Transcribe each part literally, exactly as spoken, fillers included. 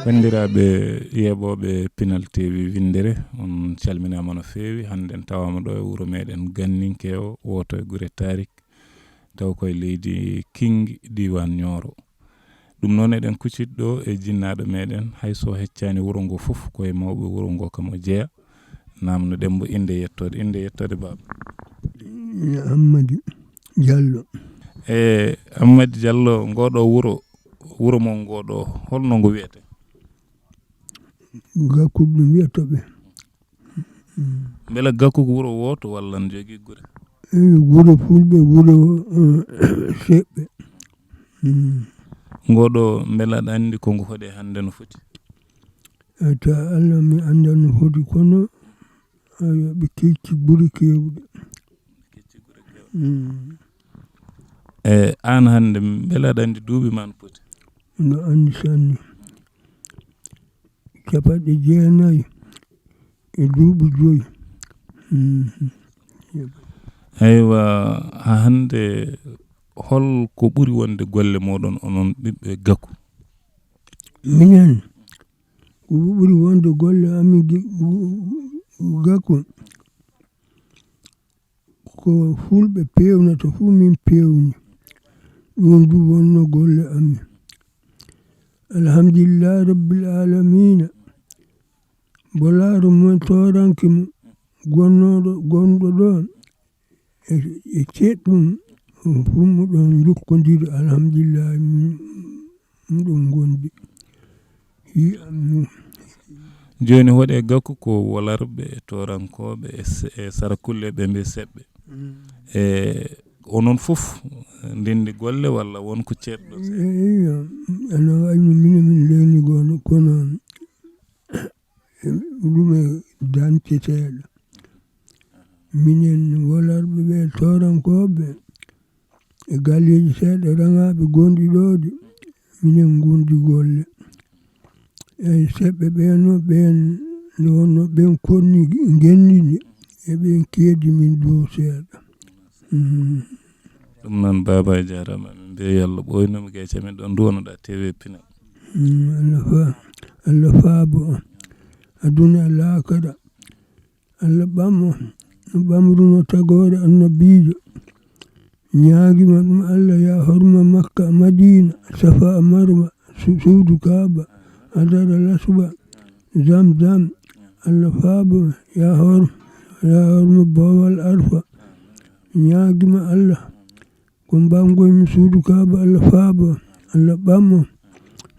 Banndiraaɓe yeeɓooɓe Pinal T V Winndere, on calminaama no feewi. Hannde en tawaama ɗo e wuro meɗen Ganninkeewo, wooto e gure Tarik, taw koye leydi Kinngi, diiwaan Ñooro. Ɗum noon eɗen kucciti ɗo e jinnaaɗo meɗen, hay so heccaani wuro ngo fof, koye mawɓe wuro ngo kam o jeya. Naamno ɗen mbo innde yettoode, innde yettoode baaba. Ammadi Jallo. E Ammadi Jallo, ngoɗo wuro, wuro mon ngoɗo, holno ngo wiyete? Gakkuɓe mbiyata ɓe. Mbela Gakku ko wuro wooto walla ne jogii gure? Eyi, wuro Fulɓe, wuro, eh, Seɓɓe. Mm. Ngoɗo, mbela aɗa anndi ko ngu hoɗe hannde no foti? Eyi, ta Allah mi annda no foti, kono, ayo, ɓe kecci gure keewɗe. Mm. E aan hannde, mbela aɗa anndi duuɓi ma no poti? No anndi sanne. Capanɗe jeenayi e duuɓi joyi. Mhm. Aywa, haa hannde, hol ko ɓuri wonde golle mooɗon, onon ɓiɓɓe Gakku? Minen, ko ɓuri wonde golle amin Gi-, Gakku, ko Fulɓe peewnata fof, min peewni. Ɗum du wonno golle amin. Alhamdulillahi Rabbil Aalamiina. Bolaaɗo mum, tooranke mum, gonnooɗo, gonɗo ɗo e, e ceeɗɗum, fof muɗon njokkondiri, alhamdulillahi, min, muɗon ngondi. Hi am nu. Jooni hoɗe Gakku ko wolarɓe, e toorankooɓe, e se-, e sarakulle, ɓe mbiya seɓɓe. Mm. E onon fof ndenndi golle walla won ko ceeɗɗo seeɗa? E, e, iyo, ana wayi no minen min ndenndi golle, kono ɗum e danceteeɗo. Minen wolarɓe ɓe, toorankooɓe, e galleeji seeɗa raŋaaɓe gonɗi ɗo de, minen ngondi golle. Eyi, seɓɓe ɓen no, ɓen nde wonno ɓen konni ngenndi ndi, e ɓen keedi min dow seeɗa. Mhm. Ɗum noon, Baaba, a jaaraama. Min mbiya yo Allah ɓooynu mo geece amin, ɗo nduwanoɗaa T V Pinal. Mm, Allah fa-, Allah faabo on. Aduna e laakara. Allah ɓamo no ɓamruno tagoore annabiijo. Ñaagima ɗum Allah, ya horma Makka, Madiina, Safa, Marwa, su-, suudu Kaaba, Hadar al Aswad, Zamzam. Allah faabo, ya hor-, ya horma boowal Arfa. Ñaagima Allah, ko mbangoymi suudu Kaaba, Allah faabo, Allah ɓamo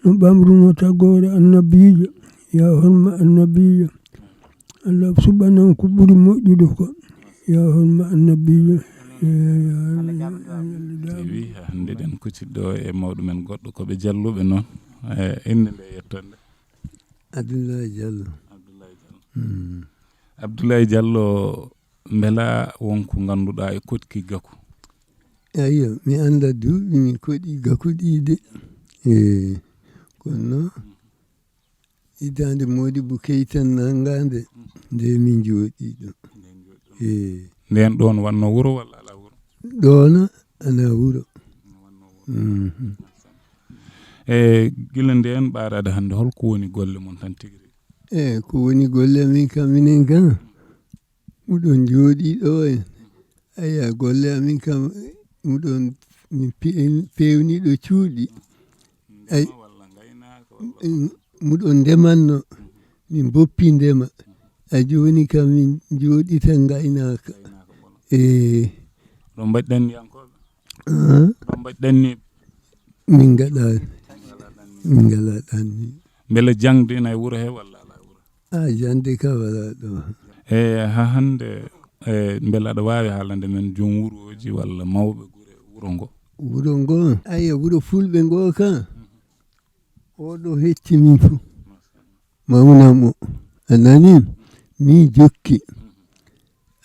no ɓamruno tagoore annabiijo, ya horma annabiijo. Allah suɓanan ko ɓuri moƴƴude ko, ya horma annabiijo. Ya, ya, ya, ya, ya, ya. Tawi hannde eɗen kucciti ɗo e mawɗo men goɗɗo, ko ɓe Jalluɓe noon. E, innde nde yettoode? Abdoulaye Diallo. Abdoulaye Diallo. Mm. Abdoulaye Diallo, mbela won ko ngannduɗaa e koɗki Gakku? Eyyo, mi annda duuɓi mi koɗi Gakku ɗi de. Eh, kono hitaande Moodibbo Keytan nanngaande, nde min njooɗii ɗo. Eh. Ndeen ɗoon wanno wuro walla alaa wuro? Ɗoon ana wuro. Mhm. E gila ndeen ɓaaraade hannde, hol ko woni golle mon tan tigi rigi? E ko woni golle amin kam, minen kam, muɗon njooɗii ɗo en. Aya, golle amin kam, muɗon, min pe-, peewniiɗo cuuɗi. Ay, muɗon ndemanno, min mboppi ndema. A jooni kam, min njooɗii tan ngaynaaka. E ɗon mbaɗɗen yankooɓe? Ah, ɗon mbaɗɗen ni? Min ngaɗa, min ngaɗa ɗanni. Mbele jangde ina e wuro he walla ala e wuro? A, jangde ka wala ɗo. E ha hannde, e mbele aɗa waawi haalande men joom wurooji walla mawɓe gure wuro ngo? Wuro ngo, ayya, wuro fulɓe ngo ka. Oɗo hecci min fu. Mawnam o. A nani? Mi jokki.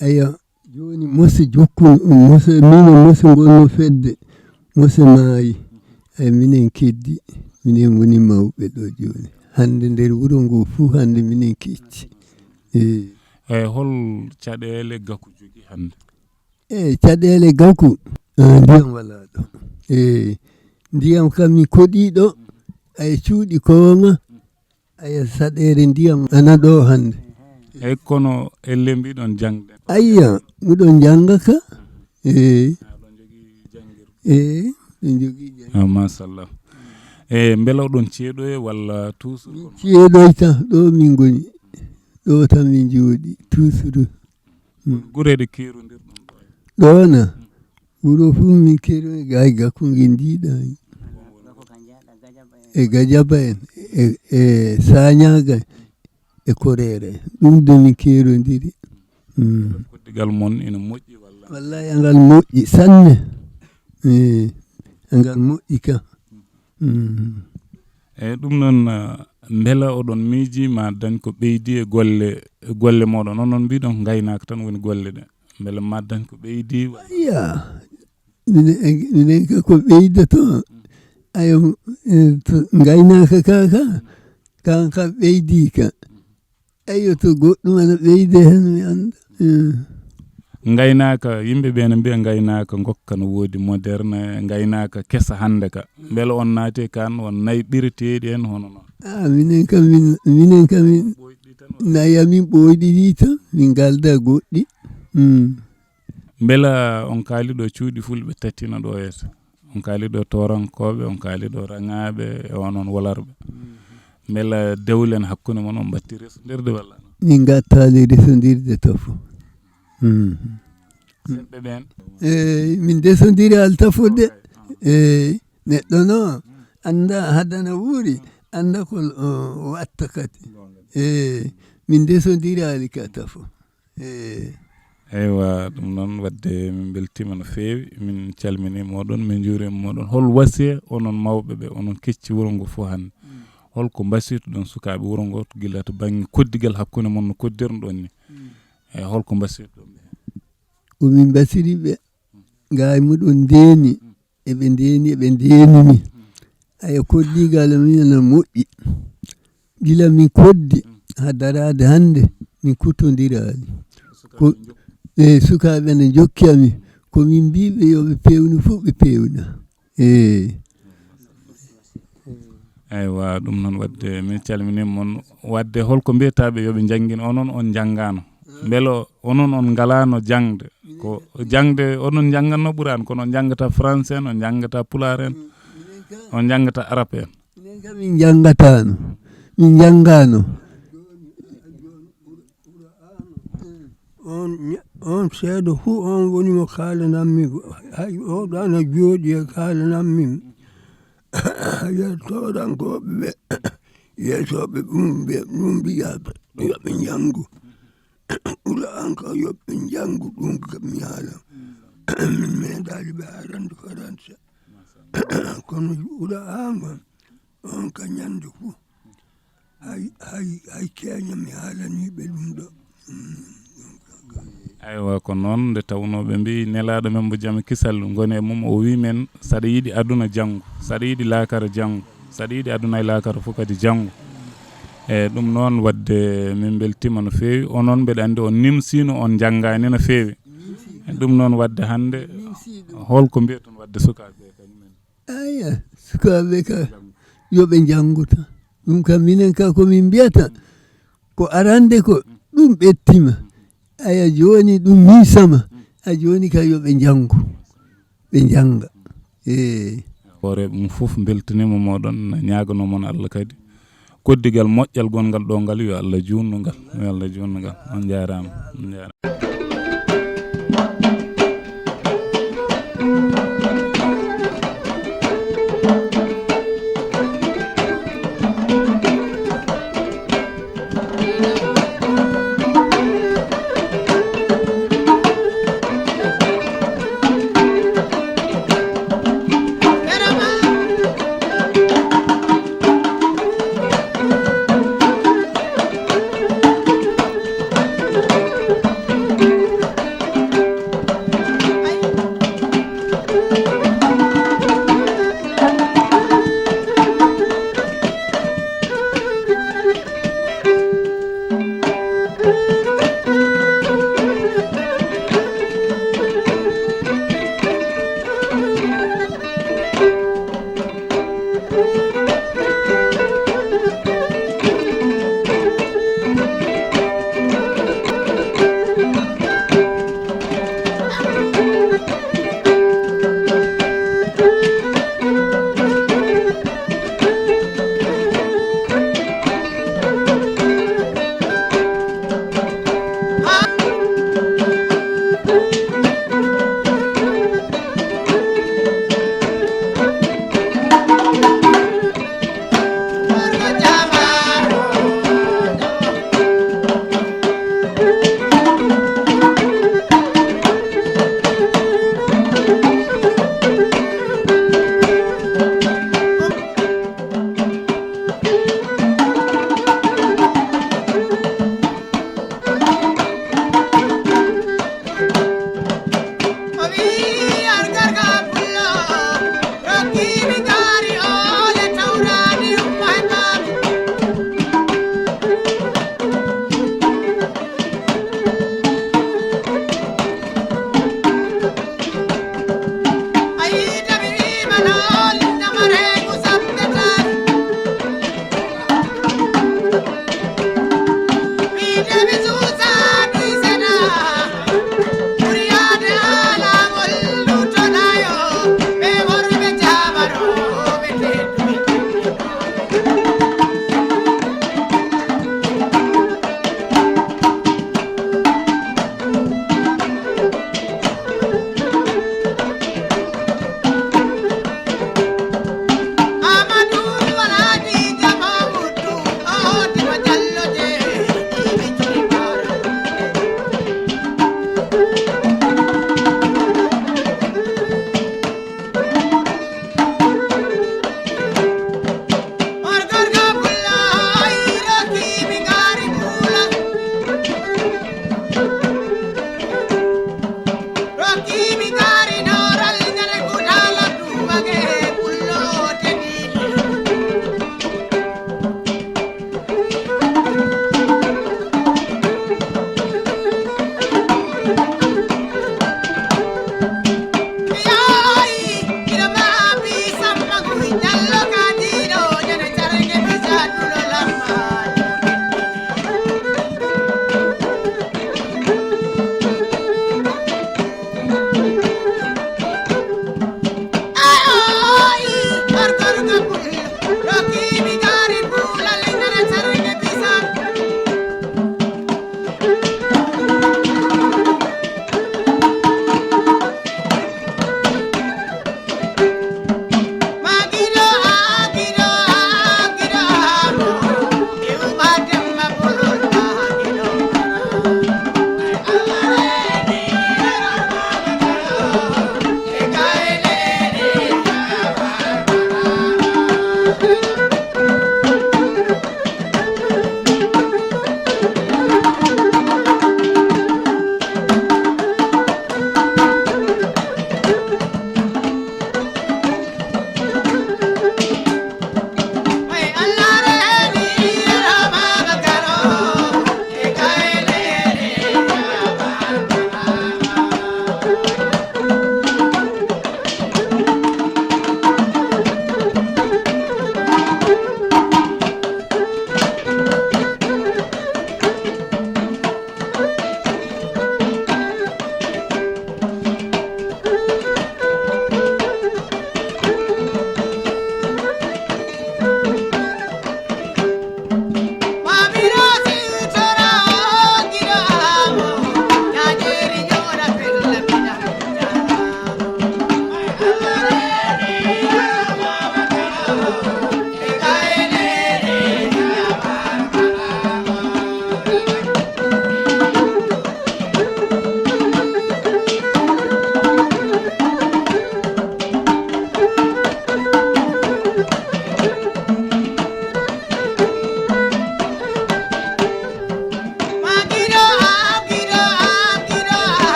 Ayya, joni mose jokku, mose, mino mose ngonno fedde. Mose maayi. Ay, minen keddi. Minen woni mawɓe ɗo joni. Hande nder wuro ngo fu, hande minen kecci. Eh. Eyyi, hol caɗeele Gaku jogi hande? E caɗeele Gaku, ah, ndiyam wala ɗo. E ndiyam kam mi koɗi ɗo, ay cuuɗi koŋa, ay saɗeere ndiyam ana ɗo hande. Eyyi, kono elle mbiɗon jangde. Ayya, miɗon janga ka. E, aɗon jogii jangirde? E, min jogii jangirde. Ah, machallah. E mbele oɗon ceeɗoye walla toujours? Min ceeɗoyta, ɗo min ngoni. Ɗo tan min jooɗi, toujours. Gure ɗe keerondirɗon ɗo? Ɗo na? Wuro fu min keeroni, gay Gaku nge ndiɗa. E Gajaba en, e, e Sañaga, e Koreere. Ɗum de min keerondiri. Mm. Koddigal mon ina moƴƴi walla? Wallahi, angal moƴƴi sanne. Eh, angal moƴƴi ka. Mm. Eyyi, ɗum noon, ah, mbela oɗon miiji ma dañ ko ɓeydi e golle, e golle moɗon? Onon mbiɗon ko ngaynaaka tan woni golle ɗe. Mbela ma dañ ko ɓeydi wa- Ayya, minen, minen ka ko ɓeydato. Ayo, eh, to ngaynaaka ka, ka, kan ka ɓeydi ka. Eyyo, to goɗɗum ana ɓeyde hen, mi annda. Eh. Ngaynaaka, yimɓe ɓe ne mbiya ngaynaaka ngokka no woodi moderne, ngaynaaka kesa hannde ka. Mbele on naati e kan, on nayi ɓireteeɗi en hono noon? Ah, minen kam, min, minen kam, min, nayi amin ɓooyɗi ɗi tan, min ngalda goɗɗi. Mm. Mbela on kaali ɗo cuuɗi fulɓe tati na ɗo yeeso? On kaali ɗo toorankooɓe, on kaali ɗo raŋaaɓe, e onon wolarɓe. Mbela dewlen hakkunde mon, on mbatti resondirde walla? Min ngattaali resondirde tafo. Mm. Seɓɓe ɓeen? Eey, min ndesondiraali tafo de. Eey, neɗɗo no annda haddana wuuri, annda ko o watta kadi. Eey, min ndesondiraali ka tafo. Eh. Eywa, ɗum noon, wadde min mbeltiima no feewi, min calminii moɗon, min njuuriima moɗon. Hol wasiya onon mawɓe ɓe, onon kecci wuro ngo fof hannde? Mm. Hol ko mbasiytoɗon sukaaɓe wuro ngo, gila to bannge koddigal hakkunde mon no koddirnoɗon ni? Mm. E hol ko mbasiytoɗon ɓe? Ko min mbasiri ɓe, ngaay muɗum ndeeni. Eɓe ndeeni, eɓe ndeenini. Aya, koddigal amin ana moƴƴi. Gila min koddi haa daraade hannde, min kuttondiraali. Ko, e sukaaɓe ana njokki amin. Ko min mbii ɓe yo ɓe peewnu fof, ɓe peewna. E. Eywa, ɗum noon, wadde min calminii mon. Wadde holko mbiyetaaɓe yo ɓe njanngin? Onon on njanngaano. Mbele onon on ngalaano jaŋde? Ko jaŋde onon njannganno ɓuraani, kono on njanngata français en, on njanngata pulaar en, on njanngata arab en. Minen kam min njanngataano. Min njanngaano. On nya-, on seeɗa fuu, on woni mo kaalanammi. Hay oɗo ana jooɗi e kaalanammi. Yettoorankooɓe ɓe, yettooɓe ɗum ɓe, ɗum mbiyaa ɓe, yo ɓe njanngu. Ɓura an ka yo ɓe njanngu ɗum ka mi haala. Min meeɗaali ɓe arande Faransa. Kono ɓura an on, on ka ñande fuu. Hay, hay, hay keeña mi haalanii ɓe ɗum ɗo. Mm. Aywa, ko noon nde tawnoo ɓe mbiyi nelaaɗo men mo jam e kisal ngoni e mum, o wii men, saɗa yiɗi aduna janngu, saɗa yiɗi laakara janngu, saɗa yiɗi aduna e laakara fof kadi janngu. E ɗum noon, wadde min mbeltiima no feewi. Onon mbeɗa anndi on nimsiino, on njanngaani no feewi. E ɗum noon, wadde hannde, hol ko mbiyaton wadde sukaaɓe ɓe kañum en? Aya, sukaaɓe ka, yo ɓe njanngu tan. Ɗum kam minen ka ko min mbiyata, ko arande ko ɗum ɓettima. Aya, jooni ɗum miisama. A jooni ka yo ɓe njanngu. Ɓe njannga. Ee. Hoore mum fof mbeltaniima moɗon, ñaaganoo mon Allah kadi. Koddigal moƴƴal gongal ɗo ngal, yo Allah juutnu ngal. Yo Allah juutnu ngal. On njaaraama. On njaaraama.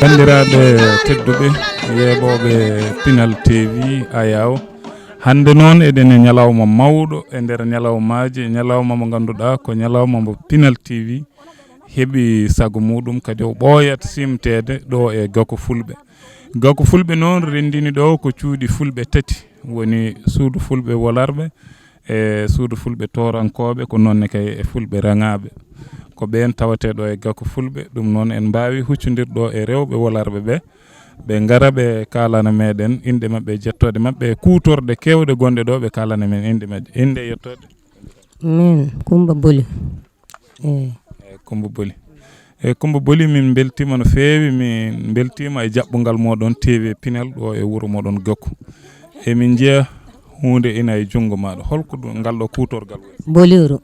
Banndiraaɓe tedduɓe, yeeɓooɓe Pinal T V Ayaw, hannde noon eɗen e ñalawma mawɗo e nder ñalawmaaji, ñalawma mo ngannduɗaa ko ñalawma mo Pinal T V heɓi sago muɗum, kadi o ɓooyat simteede ɗo e Gako Fulɓe. Gako Fulɓe noon renndini ɗo ko cuuɗi Fulɓe tati, woni suudu Fulɓe wolarɓe, e suudu Fulɓe toorankooɓe, ko noon ne kay e Fulɓe raŋaaɓe. Ko ɓeen tawatee ɗo e Gako Fulɓe, ɗum noon en mbaawi huccondirde ɗo e rewɓe wolarɓe ɓe, ɓe ngara ɓe kaalana meɗen inɗe maɓɓe, e jettooɗe maɓɓe, e kuutorɗe keewɗe gonɗe ɗo, ɓe kaalana men inɗe maɓɓe. Innde e yettooɗe? Min Kumba Boli. Eyi. Eyi, Kumba Boli. Eyi, Kumba Boli, min mbeltiima no feewi, min mbeltiima e jaɓɓungal moɗon T V Pinal ɗo e wuro moɗon Gakku. Emin njiya huunde ina e junngo maaɗa. Holko ɗum, ngal ɗo kuutorgal woni? Boliiru.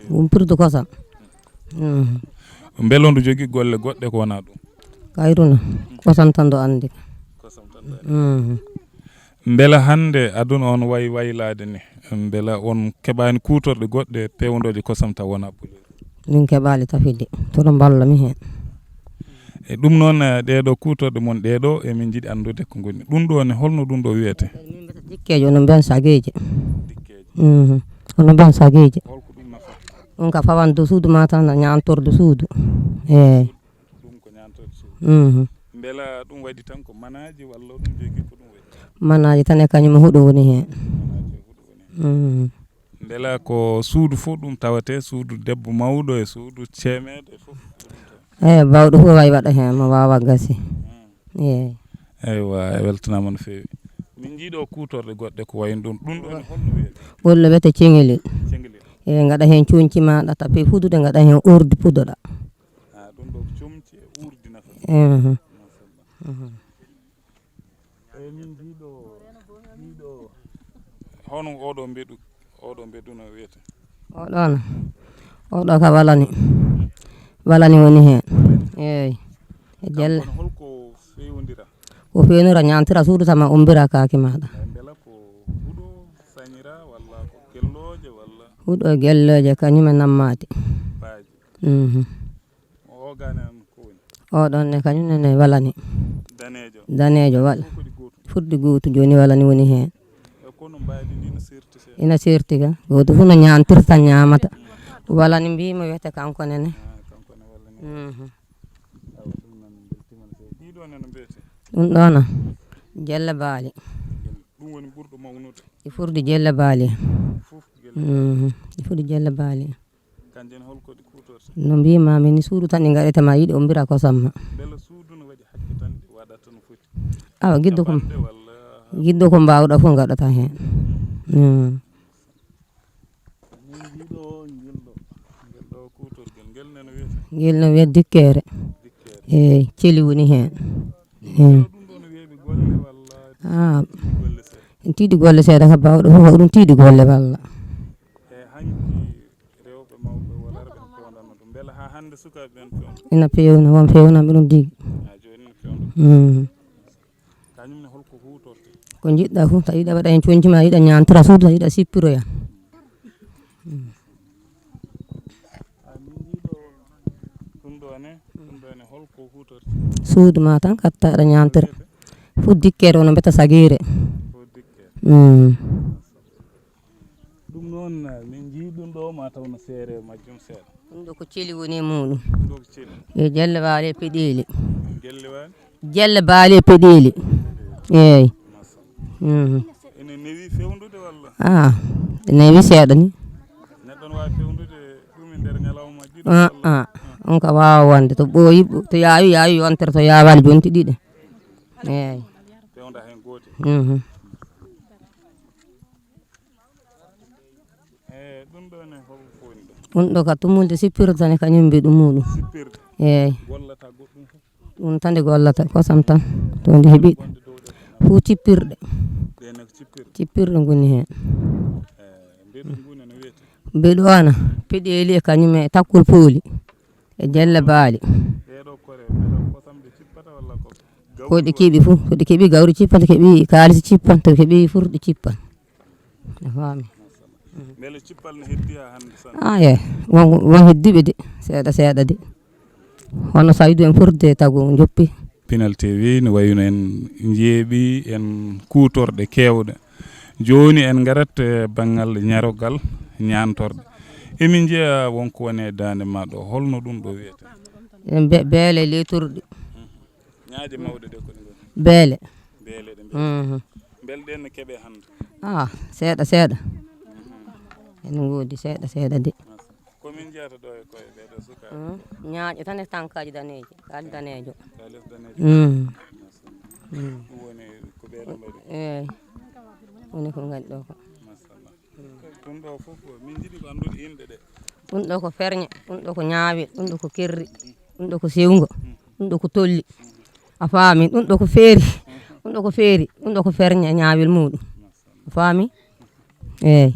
Ɗum pirdu kosam. Mhm. Mbele oɗo jogii golle goɗɗe ko wonaa ɗum? Kayruna, kosam tan ɗo anndi. Kosam tan ɗo anndi. Mhm. Mbela hannde aduna on wayi waylaade ni, mbela on keɓaani kuutorɗe goɗɗe peewndooje kosam taw wonaa Boliiru? Min keɓaali tafidde, toɗo mballa mi heen. E ɗum noon, eh, ɗee ɗo kuutorɗe mon ɗee ɗo, emin njiɗi anndude ko ngoni. Ɗum ɗo ne, holno ɗum ɗo wiyetee? Min mbiyata dikkeeje, onon mbiyan sageeje. Dikkeeje. Mhm. Onon mbiyan sageeje. Holko ɗum nafata? Ɗum ka fawandu suudu ma tan, ñaantordu suudu. Eey. Ɗum ko ñaantordu suudu. Mhm. Mbela ɗum waɗi tan ko manaaji walla ɗum jogii ko ɗum waɗi? Manaaji tan e kañum huɗo woni heen. Manaaji e huɗo woni heen. Mhm. Mbela ko suudu fof ɗum tawatee, suudu debbo mawɗo e suudu ceemeeɗo e fof? Eey, baawɗo fof wawi waɗa heen, mo waawa gasi. Mm. Eey. Eywa, e weltanaama no feewi. Min njii ɗo kuutorɗe goɗɗe ko wayi no ɗum. Ɗum ɗo ne holno wiyetee? Wonno wiyetee cengeli. Cengeli. Eey, ngaɗa heen coñci maaɗa, tape fudude, ngaɗa heen ordi pudoɗa. Ah, ɗum ɗo ko comci e urdi nafata. Mhm. Machallah. Mhm. Eey, min njii ɗo, njii ɗo. Hono oɗo mbeɗu, oɗo mbeɗu no wiyetee? Oɗo na, oɗo ka walani. Walani woni heen. Eey. E jelle. Kono holko feewndira? Ko feewnira, ñaantira, suudu tama, ommbira kaake maaɗa. Eey, mbela ko huɗo sañira walla ko gellooje walla? Huɗo e gellooje, kañum e nammaade. Baaji. Mhm. O gane an ko woni? Oɗon ne kañum ne, ne walani. Daneejo. Daneejo wala. Fof ko ɗi gootu. Furdi gootu jooni walani woni heen. E kono mbaadi ndi no serti seeɗa. Ina serti ka. Gooto fof no ñaantirta, ñaamata. Walani mbiimi wiyete kanko nene. Ah, kanko ne walani. Mhm. Awa, ɗum noon min mbeltiima no feewi. Ɗiɗo ne no mbiyetee? Ɗum ɗo na. Jelle baali. Ɗum woni ɓurɗo mawnude. E furdi jelle baali. Fof jelle. Mhm. E furdi jelle baali. Kanjum en holko ɗi kuutorta? No mbiimi, min suudu tan ɗi ngaɗete ma yiɗi ommbira kosam ma. Mbela suudu no waɗi hakke tan ɗi waɗata no foti? Awa, giddo ko, walla? Giddo ko mbaawɗa fof ngaɗata heen. Mm. Min njiɗo ngel ɗo, ngel ɗo kuutorgel, ngel ne no wiyetee? Ngel no wiyee dikkeere. Dikkeere. Eey, celi woni heen. Eey. Ɗum ɗo no weeɓi golle walla? Ah. Golle seeɗa. En tiiɗi golle seeɗa ka baawɗo fof, ko ɗum tiiɗi golle walla? E hanki rewɓe mawɓe wolarɓe no pewndanno ɗum. Mbela Haa hannde sukaaɓe ɓen pewno? Ina pewna, won pewna, mbiɗon digi. Haa jooni ina pewna. Mm. Kañum ne holko huutorte? Ko njiɗɗa fof, tawi yiɗa waɗa heen coñci ma, yiɗa ñaantira suudu, yiɗa sippiroya. Mm. Haa min njiɗo ɗum ɗo ne, ɗum ɗo ne holko huutorte? Suudu ma tan katta aɗa ñaantira. Fof dikkere, ono mbeta sagiire. Fof dikkere. Mm. Ɗum noon, min njii ɗum ɗo, ma taw no seere majjum seeɗa. Ɗum ɗo ko celi woni e muɗum. Ɗum ɗo ko celi. E jelle baale e peɗeeli. Jelle baale? Jelle baale e peɗeeli. Eeyi. Masallah. Mhm. Ene newi fewnude walla? Ah, newi seeɗa ni. Neɗɗo no waawi fewnude ɗum e nder ñalawma ɗiɗo? Ah, walla? Ah. On ka waawa wonde. To ɓooyi, to yaawi, yaawi yontere, to yaawaali jonti ɗiɗi. Eeyi. Fewda heen gootel. Mhm. E ɗum ɗo ne, holko woni ɗo? Ɗum ɗo ka tumulde sippirde tan e kañum mbiɗum muɗum. Sippirde? Eeyi. Gollata goɗɗum fof? Ɗum tan nde gollata, kosam tan. To nde heɓi. Wonde dow ɗe? Fof cippirɗe. Ɗe ne ko cippirɗe? Cippirɗe ngoni heen. E mbeɗu ngu ne no wiyete? Mbeɗu ana, peɗeeli e kañum e takkol pooli. E jelle baali. Ɗeɗo kore, mbele ko kosam ɗe cippata walla ko gawri? Ko ɗe keɓi fof, ko ɗe keɓi gawri cippan, to keɓi kaalis cippan, to keɓi furɗi cippan. A faami? Mbele cippal ne heddi haa hannde tan? Ah, eeyi. Won, won heddiiɓe de, seeɗa seeɗa de. Hono Saydu en furde tago joppi. Pinal T V, no wayno en njeeɓi en kuutorɗe keewɗe. Jooni en ngarat e banngal ñarogal, ñaantorɗe. Emin njeya wonko woni e daande ma ɗo. Holno ɗum ɗo wiyete? En be-, beele leytorɗi. Ñaaje mawɗe ɗe ko ɗe ngoni? Beele. Beele ɗe mbiya. Mhm. Mbele ɗen ne keɓe hannde? Ah, seeɗa, seeɗa. Mhm. Ene ngoodi seeɗa, seeɗa de. Ko min njeyata ɗo e koye ɓee ɗo sukaaɓe? Mm. Ñaaƴe tan e tankaaji daneeji, kaalis daneejo. Kaalis daneejo. Mm. Mm. Ɗum woni ko ɓee ɗo mbaɗi? Eeyi. Woni ko ngoni ɗo ko. Machallah. Ɗum ɗo fof ko min njiɗi ko anndude inɗe ɗe. Ɗum ɗo ko ferñe, ɗum ɗo ko ñaawel, ɗum ɗo ko kerri, ɗum ɗo ko sewngo, ɗum ɗo ko tolli. A faami, ɗum ɗo ko feeri, ɗum ɗo ko feeri, ɗum ɗo ko ferñe e ñaawel muɗum. A faami? Eeyi.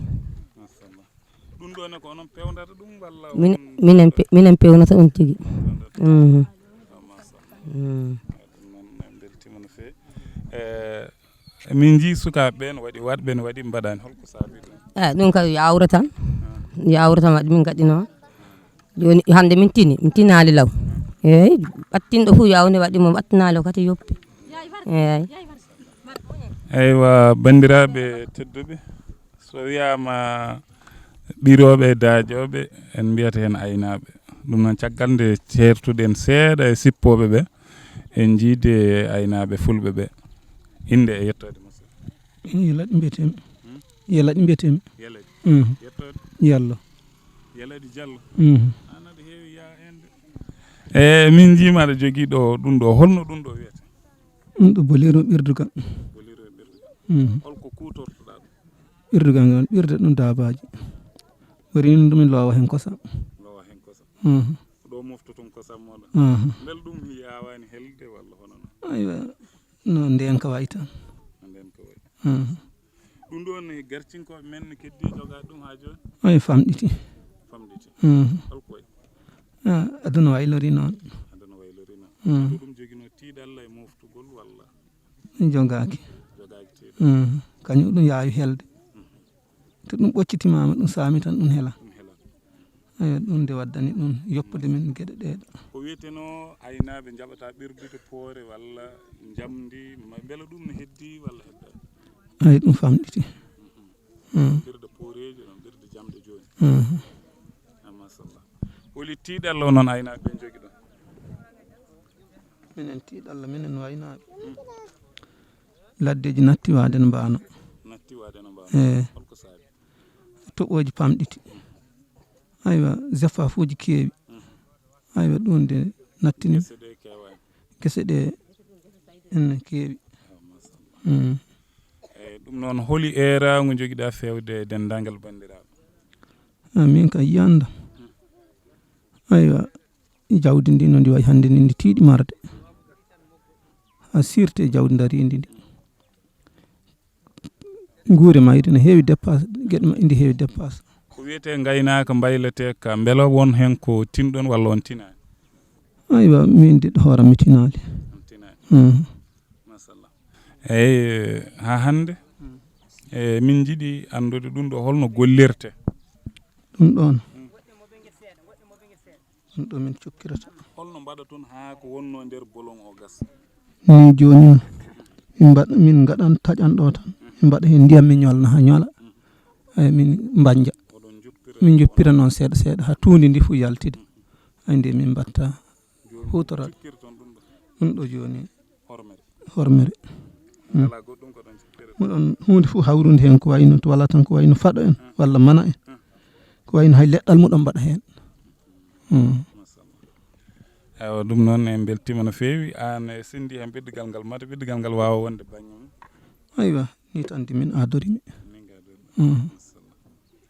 Ɗum ɗo ne ko onon pewndata ɗum walla? Min, won minen pe-, minen pewnata ɗum tigi. Pewndata. Mhm. Ah, machallah. Mm. Ɗum noon en mbeltiima no feewi. Eh, Min njii sukaaɓe ɓe no waɗi, waɗɓe no waɗi, mbaɗaani. Holko saabi ɗum? Eh, ɗum kay yo awre tan. Ah. Yo awre tan waɗi min gaɗi noon. Jooni hannde min tini, min tinaali law. Eeyi, ɓattinɗo fof yo awde waɗi mo ɓattinaali o kadi yoppi. Eeyi. Eywa, banndiraaɓe tedduɓe, so wiyaama ɓirooɓe e daajooɓe, en mbiyata heen aynaaɓe. Ɗum noon, caggal nde ceertuɗen seeɗa e sippooɓe ɓe, en njiide aynaaɓe fulɓe ɓe. Innde e yettoode, musidɗo. Yalla ɗi mbiyetee mi. Hmm? Yalla ɗi mbiyetee mi. Yalla ɗi. Mhm. Yettoode? Yallo. Yalla ɗi Jallo. Mhm. An aɗa heewi yaa en de. E, min njiima aɗa jogii ɗo ɗum ɗo. Holno ɗum ɗo wiyete? Ɗum ɗo bolero ɓirdugal. Bolero ɓirdugal. Mhm. Holko kuutortoɗaa ɗum? Ɓirdugal ngal, ɓirde ɗum daabaaji. Wari ɗum ɗum loowa heen kosam. Loowa heen kosam. Mhm. Ko ɗo moftoton kosam mooɗon. Mhm. Mbele ɗum yaawaani helde walla hono non? Aywa, no ndeenka wayi tan. No ndeenka wayi. Mhm. Ɗum ɗoon ne gartinkooɓe men ne keddii jogaade ɗum haa jooni? Oye famɗiti. Famɗiti. Mhm. Holko wayi? Ah, aduna waylori noon. Aduna waylori noon. Mhm. Ko ɗum joginoo tiiɗalla e moftugol walla? Ɗum jogaaki. Jogaaki tiiɗalla. Mhm. Kañum ɗum yaawi helde. Mhm. To ɗum ɓoccitimaama, ɗum saami tan, ɗum hela. Ɗum hela. Eyo, ɗum nde waddani ɗum yoppude min geɗe ɗee ɗo. Ko wiyetenoo aynaaɓe njaɓata ɓirdude poore walla njamndi, ma-, mbela ɗum ne heddii walla heddaani? Eyi, ɗum famɗiti. Mhm. Mm. Ɓirde pooreejo ɗon, ɓirde jamɗe jooni. Mhm. Ah, machallah. Holi tiiɗalla onon aynaaɓe ɓe njogiɗon? Minen tiiɗalla, minen no aynaaɓe. Mm. Laddeeji natti waade no mbaano. Natti waade no mbaano. Eyi. Holko saabi? Toɓooji pamɗiti. Aywa, zefafuuji keewi. Mm. Aywa, ɗum nde nattini. Gese ɗe keewaani. Gese ɗe ene keewi. Ah, machallah. Mm. Eyi, ɗum noon, holi eeraango njogiɗaa feewde e denndaangal banndiraaɓe? Ah, min ka yiyannda. Mm. Aywa, jawdi ndi no ndi wayi hannde ni, ndi tiiɗi marde. Haa sirte jawdi ndariindi ndi. Nguure mayri no heewi dépasse, geɗe ma-, ndi heewi dépasse. Ko Wiyetee ngaynaaka mbayletee ka, mbela won heen ko tinɗon walla on tinaani? Aywa, min de hoore mi tinaali. On tinaani. Mhm. Machallah. Eeyi, haa hannde, e, min njiɗi anndude ɗum ɗo holno gollirte. Ɗum ɗoon. Ɗum ɗo min cukkirata. Holno mbaɗaton haa ko wonnoo nder bolon o gasa? Min jooni min mbaɗ-, min ngaɗan taƴan ɗo tan. Min mbaɗa heen ndiyam, min ñolna haa ñola. Eeyi, min mbanja. Oɗon njoppira? Min njoppira noon seeɗa seeɗa haa tuundi ndi fof yaltida. Ay nde min mbatta huutoraade. Ɗum ɗo jooni hormere. Hormere. Mm. Alaa goɗɗum ko ɗon cikkere. Muɗon huunde fof hawrude heen ko wayno to wala tan ko wayno faɗo en walla mana en. Ko wayno hay leɗɗal muɗon mbaɗa heen. Mm. Eywa, ɗum noon en mbeltiima no feewi. Aan e senndi heen ɓeddugal ngal, mata ɓeddugal ngal waawa wonde baŋŋe mum. Aywa, ni tan de min adori mi. Min ngadori. Mm.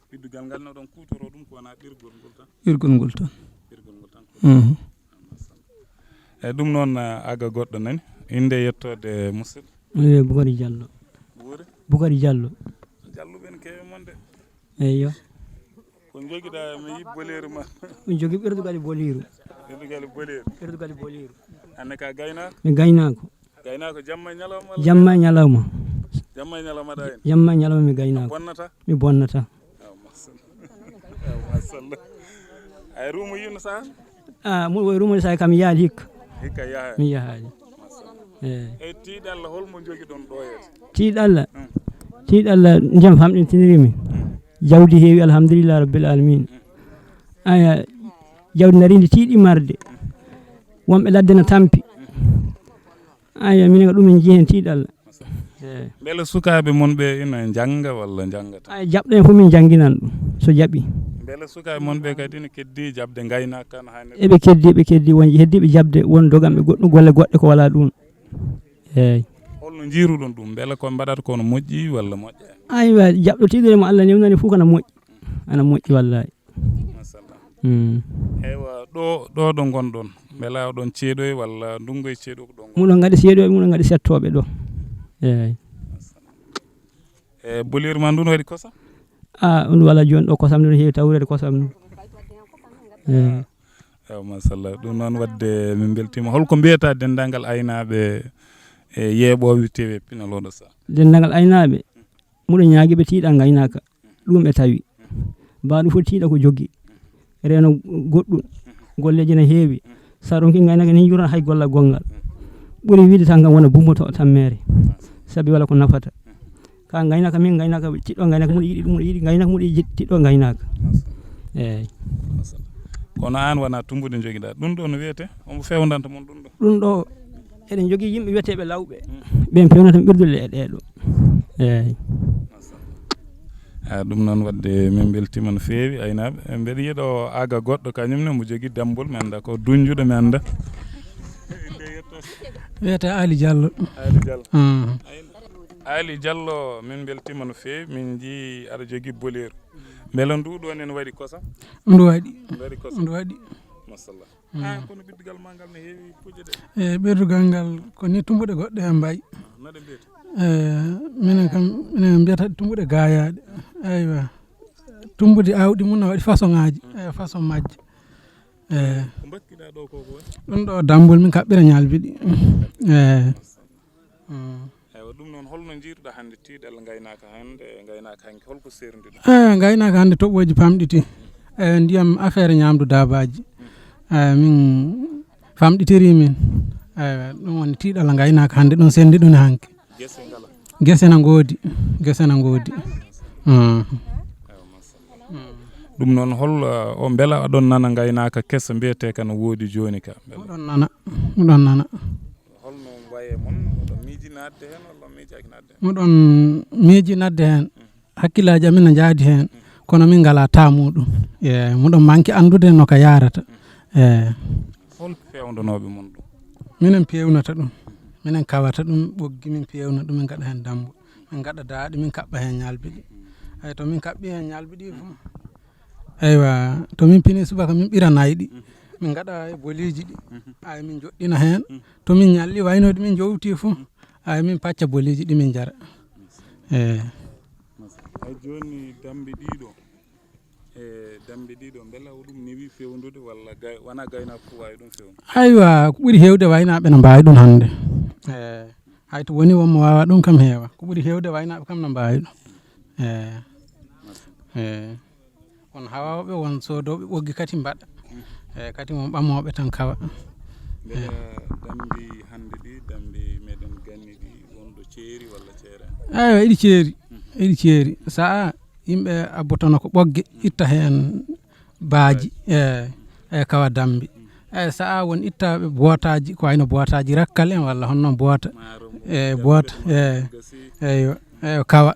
Ɓiddugal ngal no ɗon kuutoroo ɗum ko wona ɗirgol ngol tan? Ɗirgol ngol tan. Ɗirgol ngol tan ko. Mhm. Eyyi, ɗum noon, ah, aga goɗɗo nani. Innde e yettoode musidɗo? Eh, Bukari Diallo. Bukari? Bukari Diallo. Diallo ɓen keewi mon de. Eyyo. Ko jogiɗa mi yi boleeru ma? Min jogi ɓerdugal e boleeru. Ɓerdugal e boleeru. Ɓerdugal e boleeru. Aan ne ka gaynaako? Mi gaynaako. Gaynaako jamma e ñalawma walla? Jamma e ñalawma. Jamma e ñalawma aɗa gayna? Jamma e ñalawma mi gaynaako. Bonnata? Mi bonnata. Aw, machallah. Aw, machallah. Ay, ruumo yino saha? Ah, mo o ruumo saha kam yaali hikka. Hikka yaha? Mi yahaali. Machallah. Eh. E tiiɗalla holmo jogiɗon ɗo yeeso? Tiiɗalla? Hmm. Tiiɗalla ndiyam famɗintiniri mi. Hmm. Jawdi heewi, alhamdulillah rabbil alamin. Hmm. Aya, jawdi nari ndi tiiɗi marde. Wonɓe ladde na tampi. Aya, minen ko ɗum en jii heen tiiɗalla. Eh. Mbele sukaaɓe mon ɓe ina njannga walla njanngata? Ay, jaɓɗo en fof min njannginan ɗum, so jaɓi. Mbele sukaaɓe mon ɓe kadi ina keddi jaɓde ngaynaaka kan haa ne? Eɓe keddi, eɓe keddi, won heddiiɓe jaɓde, won doganɓe goɗɗum, golle goɗɗe ko wala ɗum. Eeyi. Holno njiiruɗon ɗum? Mbele ko mbaɗata ko no moƴƴi walla moƴƴaani? Aywa, jaɓɗo tigi mo Allah newnani fof ko na moƴƴi. Ana moƴƴi wallahi. Machallah. Mm. Eywa, ɗo, ɗo, ɗo ngonɗon, mbela oɗon ceeɗoy walla ndungo e ceeɗo ko ɗo ngon? Muɗon ngaɗi seeɗoɓe, muɗon ngaɗi settooɓe ɗo. Eeyi. E boleeru ma ndun waɗi kosam? Ah, ɗum wala jooni ɗo kosam ɗum heewi tawreede kosam ɗum. Eeyi. Eywa, machallah. Ɗum noon waɗde min mbeltiima. Holko mbiyata denndaangal aynaaɓe e yeeɓooɓe T V Pinal oɗo saha? Denndaangal aynaaɓe, muɗo ñaagi ɓe tiiɗa ngaynaaka. Ɗum ɓe tawi. Mbaɗo fof tiiɗa ko joggi. Reeno goɗɗum. Golleeji na heewi. Sa ronki ngaynaaka ni njurana hay golla gonngal. Ɓuri wiide tan kam wona bummoto tammeere. Sabi wala ko nafata. Ka ngaynaaka min ngaynaaka tiɗɗo ngaynaaka muɗo yiɗi ɗum, muɗo yiɗi ngaynaaka muɗo yiɗi tiɗɗo ngaynaaka. Eyyi. Kono an wona tumbude jogiɗa. Ɗum ɗo no wiyete? Omo fewndanta mon ɗum ɗo? Ɗum ɗo eɗen jogii yimɓe wiyeteeɓe lawɓe. Ɓen pewnata ɓirdude e ɗee ɗo. Eyyi. A, ɗum noon waɗde min mbeltiima no feewi, aynaaɓe. Mbeɗa yiɗo aga goɗɗo kañum ne mo jogii dambol, mi annda ko duñjuɗo, mi annda. Wiyete Ali Diallo. Ali Diallo. Mm. Ali Diallo, min mbeltiima no feewi, min njii aɗa jogii boleeru. Mbela ndu ɗo nen waɗi kosam? Ndu waɗi. Ndu waɗi kosam? Ndu waɗi. Machallah. Mm. Ah, kono ɓirdugal ma ngal ne heewi puƴe de. E ɓirdugal ngal ko ni tumbuɗe goɗɗe hen mbayi. No ɗe mbiyete? E minen kam, minen mbiyata ɗe tumbuɗe gayaɗe. Aywa. Tumbude awdi mum no waɗi façon ngaji. Mm. E façon majje. E ko mbakkiɗa ɗo ko ko woni? Ɗum ɗo dambol min kaɓɓira ñalbiɗi. E. Mm. Eywa, ɗum noon, holno njiiruɗa hannde tiiɗal ngaynaaka hannde e ngaynaaka hanki? Holko serndiɗon? Eh, ngaynaaka hannde toɓooji pamɗiti. Eh, ndiyam affaire ñaamdu daabaaji. Eh, min famɗitiri min. Eh, ɗum woni tiiɗal ngaynaaka hannde, ɗum senndi ɗum e hanki. Gese ngala? Gese na ngoodi, gese na ngoodi. Mm. Eywa, machallah. Mm. Ɗum noon, hol, uh, o mbela aɗon nana ngaynaaka kesa mbiyetee ka no woodi jooni ka? Mbela? Muɗon nana, muɗon nana. Holno waye mon? Oɗon miiji naatde heen walla on miijaaki naatde heen? Muɗon miiji naatde heen. Mm. Hakkillaaji amin no njaadi heen. Mm. Kono min ngalaa taa muɗum. E, muɗon manki anndude no ka yaarata. Mm. E. Hol peewndanooɓe mon ɗum? Minen peewnata ɗum. Minen kawata ɗum, ɓoggi min peewna ɗum, min ngaɗa heen dambu. Min ngaɗa daaɗi, min kaɓɓa heen ñalbi ɗi. Eyi, to min kaɓɓi heen ñalbi ɗi fof. Eywa, to min pini subaka, min ɓira nayi ɗi. Min ngaɗa e boliiji ɗi. Ay, min joɗɗina heen. To min ñalli waynoɗi, min jowti fof. Ay, min pacca boliiji ɗi, min njara. Eyi. Ay, jooni dambi ɗiɗo. E dambe ɗiɗo, mbela ko ɗum newi fewndude walla gay-, wona gaynaako fof waawi ɗum fewndo? Aywa, ko ɓuri heewde waynaaɓe no mbaawi ɗum hannde. E, hay to woni wonmo waawa ɗum kam heewa. Ko ɓuri heewde waynaaɓe kam no mbaawi ɗum. E, e, won hawooɓe, won soodooɓe ɓoggi kadi mbaɗa. E, kadi won ɓamooɓe tan kawa. Mbela dambi hannde ɗi, dambi meɗen ganni ɗi, won ɗo ceeri walla ceera? Eywa, eɗi ceeri. Eɗi ceeri. Sa'a yimɓe abbotano ko ɓogge, itta heen baaji, e, e kawa dambi. E, sa'a won itta bootaaji, ko wayno bootaaji rakkal en walla honno boota. E, boota, e, eywa, eywa, kawa.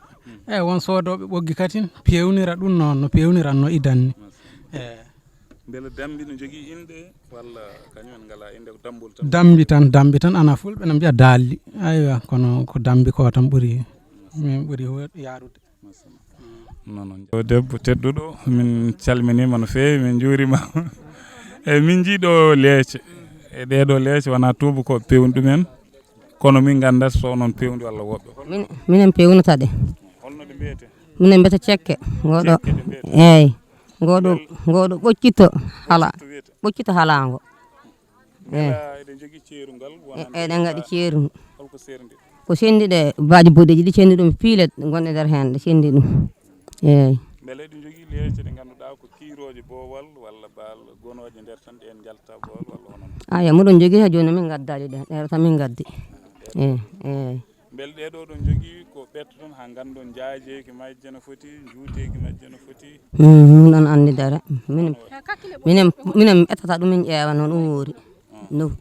E, won soodooɓe ɓoggi katin, peewnira ɗum noon, no peewniranno idan ni. E. Mbela dambi no jogii innde walla kañum en ngalaa innde, ko dambol tan? Dambi tan, dambi tan, ana fulɓe no mbiya daalli. Aywa, kono ko dambi ko tan ɓuri, min ɓuri ho-, yaarude. Non, non. Yo debbo tedduɗo, min calminiima no feewi, min njuuriima. E min njii ɗo leece. E ɗee ɗo leece wonaa tuubakooɓe pewni ɗumen, kono min nganndat so onon pewndi walla woɓɓe. Min, minen pewnata ɗe. Holno ɗe mbiyetee? Minen mbiyata cekke. Ngoɗo. Cekke ɗe mbiyetee? Eey. Ngoɗo, ngoɗo ɓoccito hala. Ɓoccito wiyetee? Ɓoccito halaango. Eey. Mbela eɗen njogii ceerungal wonande? Eey, eɗen ngaɗi ceeru. Holko seerndi? Ko sendi ɗe baaji boɗeeji, ɗi sendi ɗum piilet gonɗe nder heen, ɗe sendi ɗum. Eey. Mbele eɗen njogii leece ɗe ngannduɗaa ko kiirooje boowal walla baal gonooje nder tan, ɗeen njalta boowal walla hono non? Aya, muɗon njogii ha jooni, min ngaddaali ɗe, ɗe tan min ngaddi. Eey, eey. Mbele ɗee ɗoo ɗon njogii ko ɓettoton haa nganndon njaajeeki majje no foti, njuuteeki majje no foti? Hmm, min ɗon anndi dara. Minen, minen, minen ɓettata ɗum, min ƴeewa no ɗum woori. No,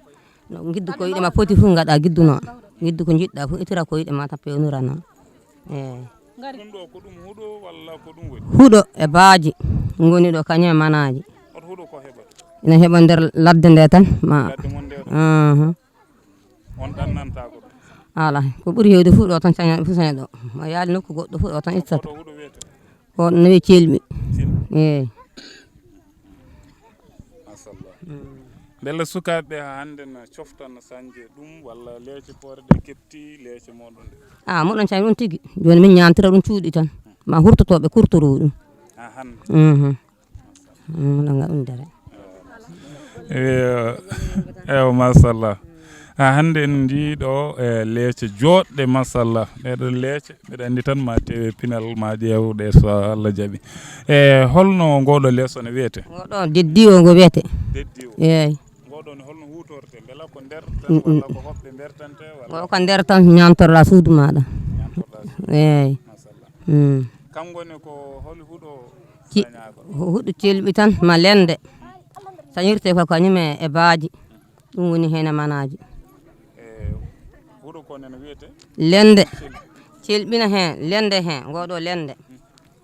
no ngiddu koyɗe ma poti fof ngaɗa giddu noon. Ngiddu ko njiɗɗa fof, itira koyɗe ma tan pewnira noon. Eey. Ɗum ɗo ko ɗum huɗo walla ko ɗum woni? Huɗo e baaji ngoni ɗo, kañum e manaaji. Hoto huɗo ko heɓata? Ina heɓa nder ladde nde tan, ma. Ladde mon nde tan? Ahan. On ɗannantaako ɗum? Alaa, ko ɓuri heewde fof ɗo tan caña, fof caña ɗo. Ma yaali nokku goɗɗo fof ɗo tan ittata. Hoto huɗo wiyetee? Ko no wiye Celɓi. Celɓi. Eey. Machallah. Mbele sukaaɓe ɓe haa hannde na coftan sañde ɗum walla leece poore ɗe kepti leece mooɗon ɗe? Ah, moɗon cañi ɗum tigi. Jooni min ñaantira ɗum cuuɗi tan. Ma hurtotooɓe kurtoroo ɗum. Ah, hannde. Mhm. Mm, no ngaɗum dara. Eyo, eyo, machallah. Ha hannde en njii ɗo, e, leece jooɗɗe, machallah. Ɗee ɗoo leece, mbeɗa anndi tan ma tewe pinal, ma ƴeew ɗe so Allah jaɓi. E, holno ngoo ɗoo leeso ne wiyetee? Ngoo ɗoo deddiwo ngo wiyetee. Deddiwo. Eey. Ngoo ɗoo ne holno huutortee? Mbela ko nder tan, mm, mm, walla ko hoɓɓe mbertante, walla? Ngoo ko nder tan ñaantorɗaa suudu maaɗa. Ñaantorɗaa suudu. Eey. Machallah. Mm. Kanko ne ko holi huɗo? Ci-, sañaaka? Huɗo celɓi tan, ma lende. Sañirtee ko kañum e, e baaji. Ɗum woni heen e manaaji. E huɗo ko nen wiyetee? Lende. Celɓi. Celɓina heen, lende heen, ngoo ɗoo lende.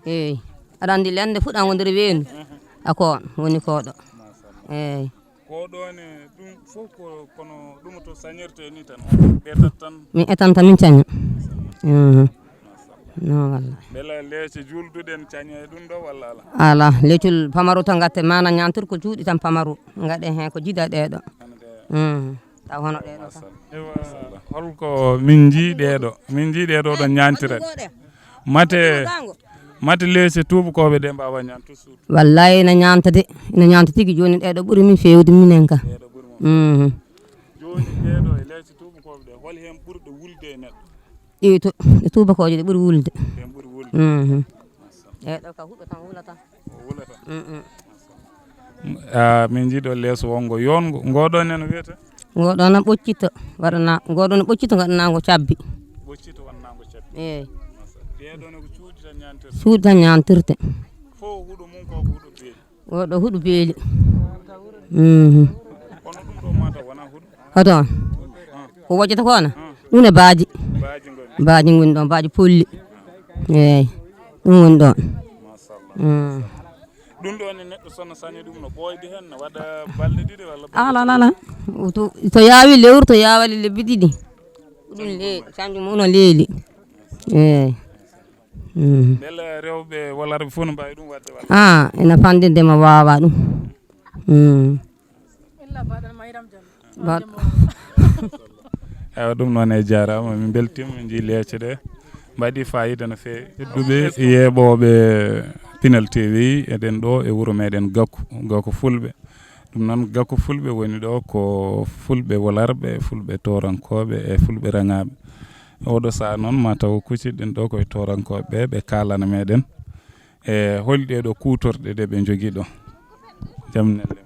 Eey. Aɗa anndi lende fuɗa ngo nder weendu. Mhm. A ko on woni ko ɗo. Machallah. Eey. Ko ɗo ne, ɗum fof ko, kono ɗum to sañirtee ni tan, on ɓetat tan? Min etanta, min caña. Mhm. Non, walla. Mbela leece juulduɗen caña e ɗum ɗo, walla ala? Ala, leecol pamaro tan ngatte, mana ñaantirkol cuuɗi tan pamaro, ngaɗe heen ko jida ɗee ɗo. Hannde. Mhm. Taw hono ɗee ɗo tan. Ewa, holko min njii ɗee ɗo? Min njii ɗee ɗo ɗo ñaantira. Mate, mate leece tuubakooɓe ɗe mbaawa ñaamtude suudu? Wallaahi, ina ñaamta de. Ina ñaamta tigi. Jooni ɗee ɗo ɓuri min feewde minen ka. Ɗee ɗo ɓuri mon. Mhm. Jooni ɗee ɗo e leece tuubakooɓe ɗe, hol heen ɓurɗo wulde e neɗɗo? Ɗi tu-, ɗe tuubakooje ɗe ɓuri wulde. Heen ɓuri wulde. Mhm. Ɗee ɗo ka huɗo tan wulata. O wulata. Mhm. Ah, min njii ɗo leeso wonngo yoonngo. Ngoo ɗoo ne no wiyetee? Ngoo ɗoo na ɓoccito, waɗana, ngoo ɗoo na ɓoccito, ngaɗanaa ngo cabbi. Ɓoccito waɗanaa ngo cabbi. Eey. Ɗee ɗoo ne ko cuuɗi tan ñaantirte? Cuuɗi tan ñaantirte. Fof huɗo mum ko ko huɗo beeli? Ngoo ɗoo huɗo beeli. Mhm. Kono ɗum ɗo mata wona huɗo? Hoto? Ah. Ko wojjata ko na? Ah. Ɗum ne baaji. Baaji ngoni? Baaji ngoni ɗoon, baaji polli. Eey. Ɗum woni ɗoon. Machallah. Mm. Ɗum ɗo ne neɗɗo so no saña ɗum no ɓooyde heen, no waɗa balɗe ɗiɗi walla balɗe tati? Ala, ala, ala. To, to yaawi lewru, to yaawali lebbi ɗiɗi. Ɗum le-, canjum mum no leeli. Eey. Mm. Mbele rewɓe walla rewɓe fof no mbaawi ɗum waɗde walla? Ah, ina fanɗinde ma waawa ɗum. Mm. Ba-, ewa, ɗum noon e jaaraama, min mbeltiima, min njii leece ɗe mbaɗi faayiida no feewi. Tedduɓe yeeɓooɓe Pinal T V, eɗen ɗo e wuro meɗen Gaku, Gaku Fulɓe. Ɗum noon, Gaku Fulɓe woni ɗo ko Fulɓe wolarɓe, Fulɓe toorankooɓe e Fulɓe raŋaaɓe. Oɗo sahaa noon, ma taw kucirɗen ɗo koye toorankooɓe ɓe, ɓe kaalana meɗen e holi ɗee ɗo kuutorɗe ɗe ɓe njogii ɗo. Jam nelle.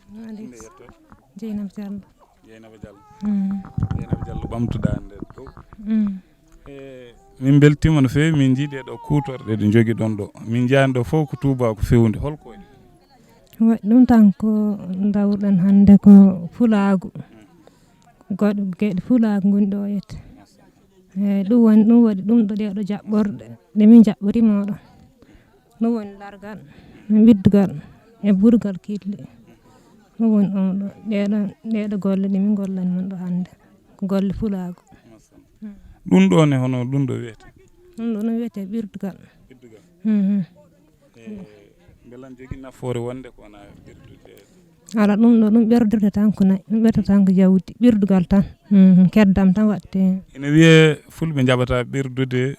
Maaleykum. Inde e yettoode? Jeynaba Diallo. Jeynaba Diallo. Mm. Jeynaba Diallo, ɓamtuɗaa nder ɗo. Mm. E, min mbeltiima no feewi, min njii ɗee ɗo kuutorɗe ɗe njogiɗon ɗo. Min njaani ɗo fof ko tuubaaku feewndi. Hol ko waɗi? Waɗi ɗum tan ko ndawruɗen hannde ko pulaagu. Goɗɗo geɗe pulaagu ngoni ɗo yette. Eeyi, ɗum woni, ɗum waɗi ɗum ɗo ɗee ɗo jaɓɓorɗe ɗe min jaɓɓoriima ɗo. Ɗum woni largal, ɓirdugal e burgal kiirli. Ɗum woni ɗum ɗo, ɗee ɗo, ɗee ɗo golle ɗe min ngollani mon ɗo hannde. Ko golle pulaagu. Ɗum ɗo ne, hono ɗum ɗo wiyetee? Ɗum ɗo no wiyetee ɓirdugal. Ɓirdugal. Mhm. E, mbela ne jogii nafoore wonde ko wona ɓirdude? Alaa, ɗum ɗo, ɗum ɓirdirde tan ko nayi, ɗum ɓirdirde tan ko jawdi, ɓirdugal tan. Mhm, keddam tan waɗte. Ene wiyee Fulɓe njaɓata ɓirdude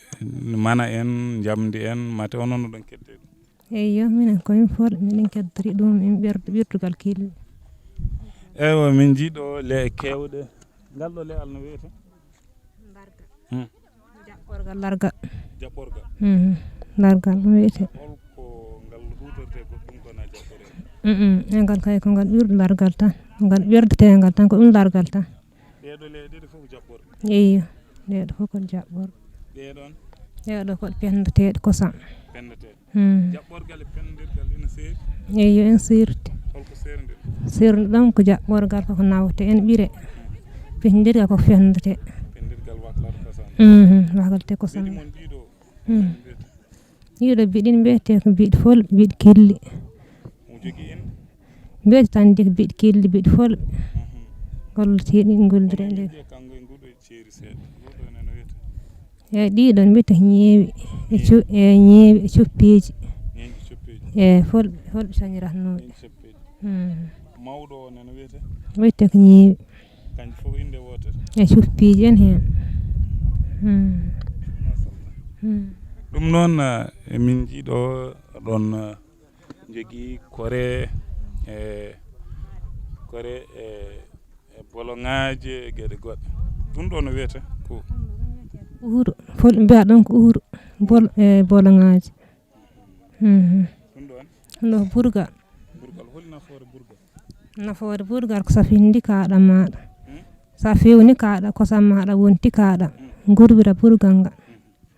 mana en, njamndi en, mate onon no ɗon kedde ɗum? Eyyo, minen ko min Fulɓe, miɗen keddori ɗum, min ɓird-, ɓirdugal kiirli. Eywa, min njii ɗo le'e keewɗe. Ngal ɗo le'al no wiyetee? Hmm. Jaɓɓorgal largal. Jaɓɓorgal. Mhm. Largal ɗum wiyetee. Hol ko ngal huutortee goɗɗum ko na jaɓɓoree? Mm, mm. E ngal kay ko ngal ɓirɗo largal tan. Ngal ɓirdetengal tan ko ɗum largal tan. Ɗee ɗo le'e ɗiɗi fof ko jaɓɓorɗe? Eyyo. Ɗee ɗo fof ko jaɓɓorɗe. Ɗee ɗoon? Ɗee ɗo ko penndeteeɗe kosam. Penndeteeɗe. Hmm. Jaɓɓorgal e penndirgal ina seeri? Eyyo, ina seeri. Hol ko seerindir? Seerindir ɗum ko jaɓɓorgal ko, ko nawte en ɓire. Penndirgal ko fenndete. Penndirgal waklata kosam. Mhm, waklata kosam. Beɗi mon ɗiɗo? Hmm. Ɗiɗo beɗi ɗin mbiyetee ko beɗi Fulɓe, beɗi kiirli. Mo jogii en? Mbiyetee tan de ko beɗi kiirli, beɗi Fulɓe. Mhm. Golleteeɗi, golliree nde. Kanko e nguɗo e ceeri seeɗa. Nguɗo ene no wiyetee? E ɗiɗo mbiyetee ko ñeewi e cu-, e ñeewi e coppeeji. Ñeewi e coppeeji. E Fulɓe, Fulɓe cañiratnooɗi. Ñeewi e coppeeji. Hmm. Mawɗo o nana wiyetee? Wiyetee ko ñeewi. Kanji fof innde wootere? E coppeeji en heen. Hmm. Machallah. Hmm. Ɗum noon, eh, emin njii ɗo ɗon, eh, njogii kore, e kore, e, e boloŋaaji e geɗe goɗɗe. Ɗum ɗo no wiyetee ko? Uhuru. Fulɓe mbiya ɗum ko uhuru. Bol-, e boloŋaaji. Mhm. Ɗum ɗoon? Ɗum ɗo burgal. Burgal. Holi nafoore burgal? Nafoore burgal ko so a fenndii kaaɗa maaɗa. Hmm? So a feewnii kaaɗa, kosam maaɗa wontii kaaɗa. Hmm. Ngurbira burgal ngal.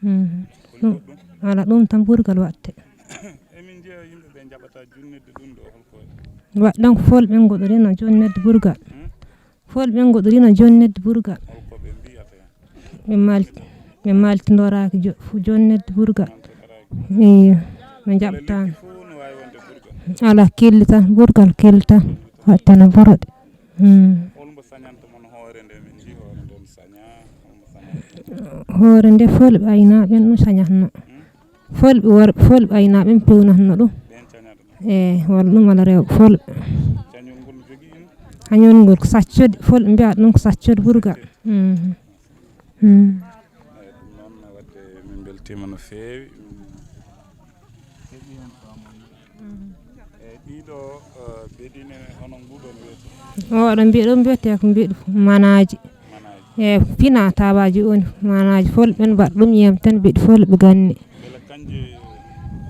Hmm. Mhm. Ɗum, alaa, ɗum tan burgal waɗte. Emin njeya yimɓe ɓe njaɓata jonnitde ɗum ɗo, hol ko waɗi? Waɗi ɗon ko Fulɓe ngoɗorino jonnitde burgal. Hmm? Fulɓe ngoɗorino jonnitde burgal. Hol ko ɓe mbiyata heen? Ɓe maalti-, ɓe maaltindoraaki jo-, fu jonnitde burgal. Maaltindoraaki. Iyo, ɓe njaɓtaani. Kala lekki fof no waawi wonde burgal. Alaa, kelli tan, burgal kelli tan. Waɗtana burɗe. Hmm. Hol mbo sañanta mon hoore nde? Min njii hoore nde no saña, hol mbo sañanta? Hoore nde Fulɓe aynaaɓe en ɗum sañatno. Hmm? Fulɓe worɓe, Fulɓe aynaaɓe en peewnatno ɗum. Ɓeen cañata ɗum? Eey, walla ɗum walla rewɓe Fulɓe. Cañol ngol no jogii ina? Cañol ngol ko saccude, Fulɓe mbiya ɗum ko saccude burgal. Mhm. Mhm. Eey, ɗum noon, waɗde min mbeltiima no feewi. Mm. Eey, ɗiɗo, eh, beɗi ne, hono nguɗo no wiyetee? Oɗo mbiɗo mbiyetee ko mbiɗo manaaji. Manaaji. E pina tabaji on manaaji Fulɓe en mbaɗa ɗum yiyam tan mbiɗo Fulɓe ganni. Mbela kanji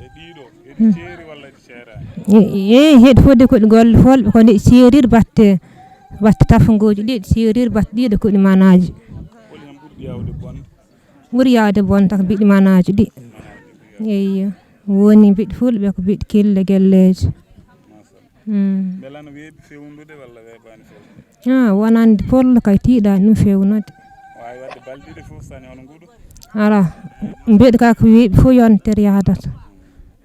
e ɗiɗo, eɗi ceeri walla eɗi ceeraani? E, e, heɗi fodde ko ɗi golle Fulɓe, ko ɗi ceeriri batte, batte tafangooji ɗi, ɗi ceeriri batte ɗiɗo ko ɗi manaaji. Holi hen ɓurɗi yaawde bonde? Ɓuri yaawde bonde ko mbiɗi manaaji ɗi. Eyyo. Woni mbiɗi Fulɓe ko mbiɗi kille gelleeji. Machallah. Mm. Mbela no weeɓi fewndude walla weeɓaani fewndude? Ah, wonande Fullo kay tiiɗaani ɗum fewnode. Waawi waɗde balɗe ɗiɗi fof saña hono nguɗo? Alaa. Mbeɗa ka ko weeɓi fof yontere yahdata.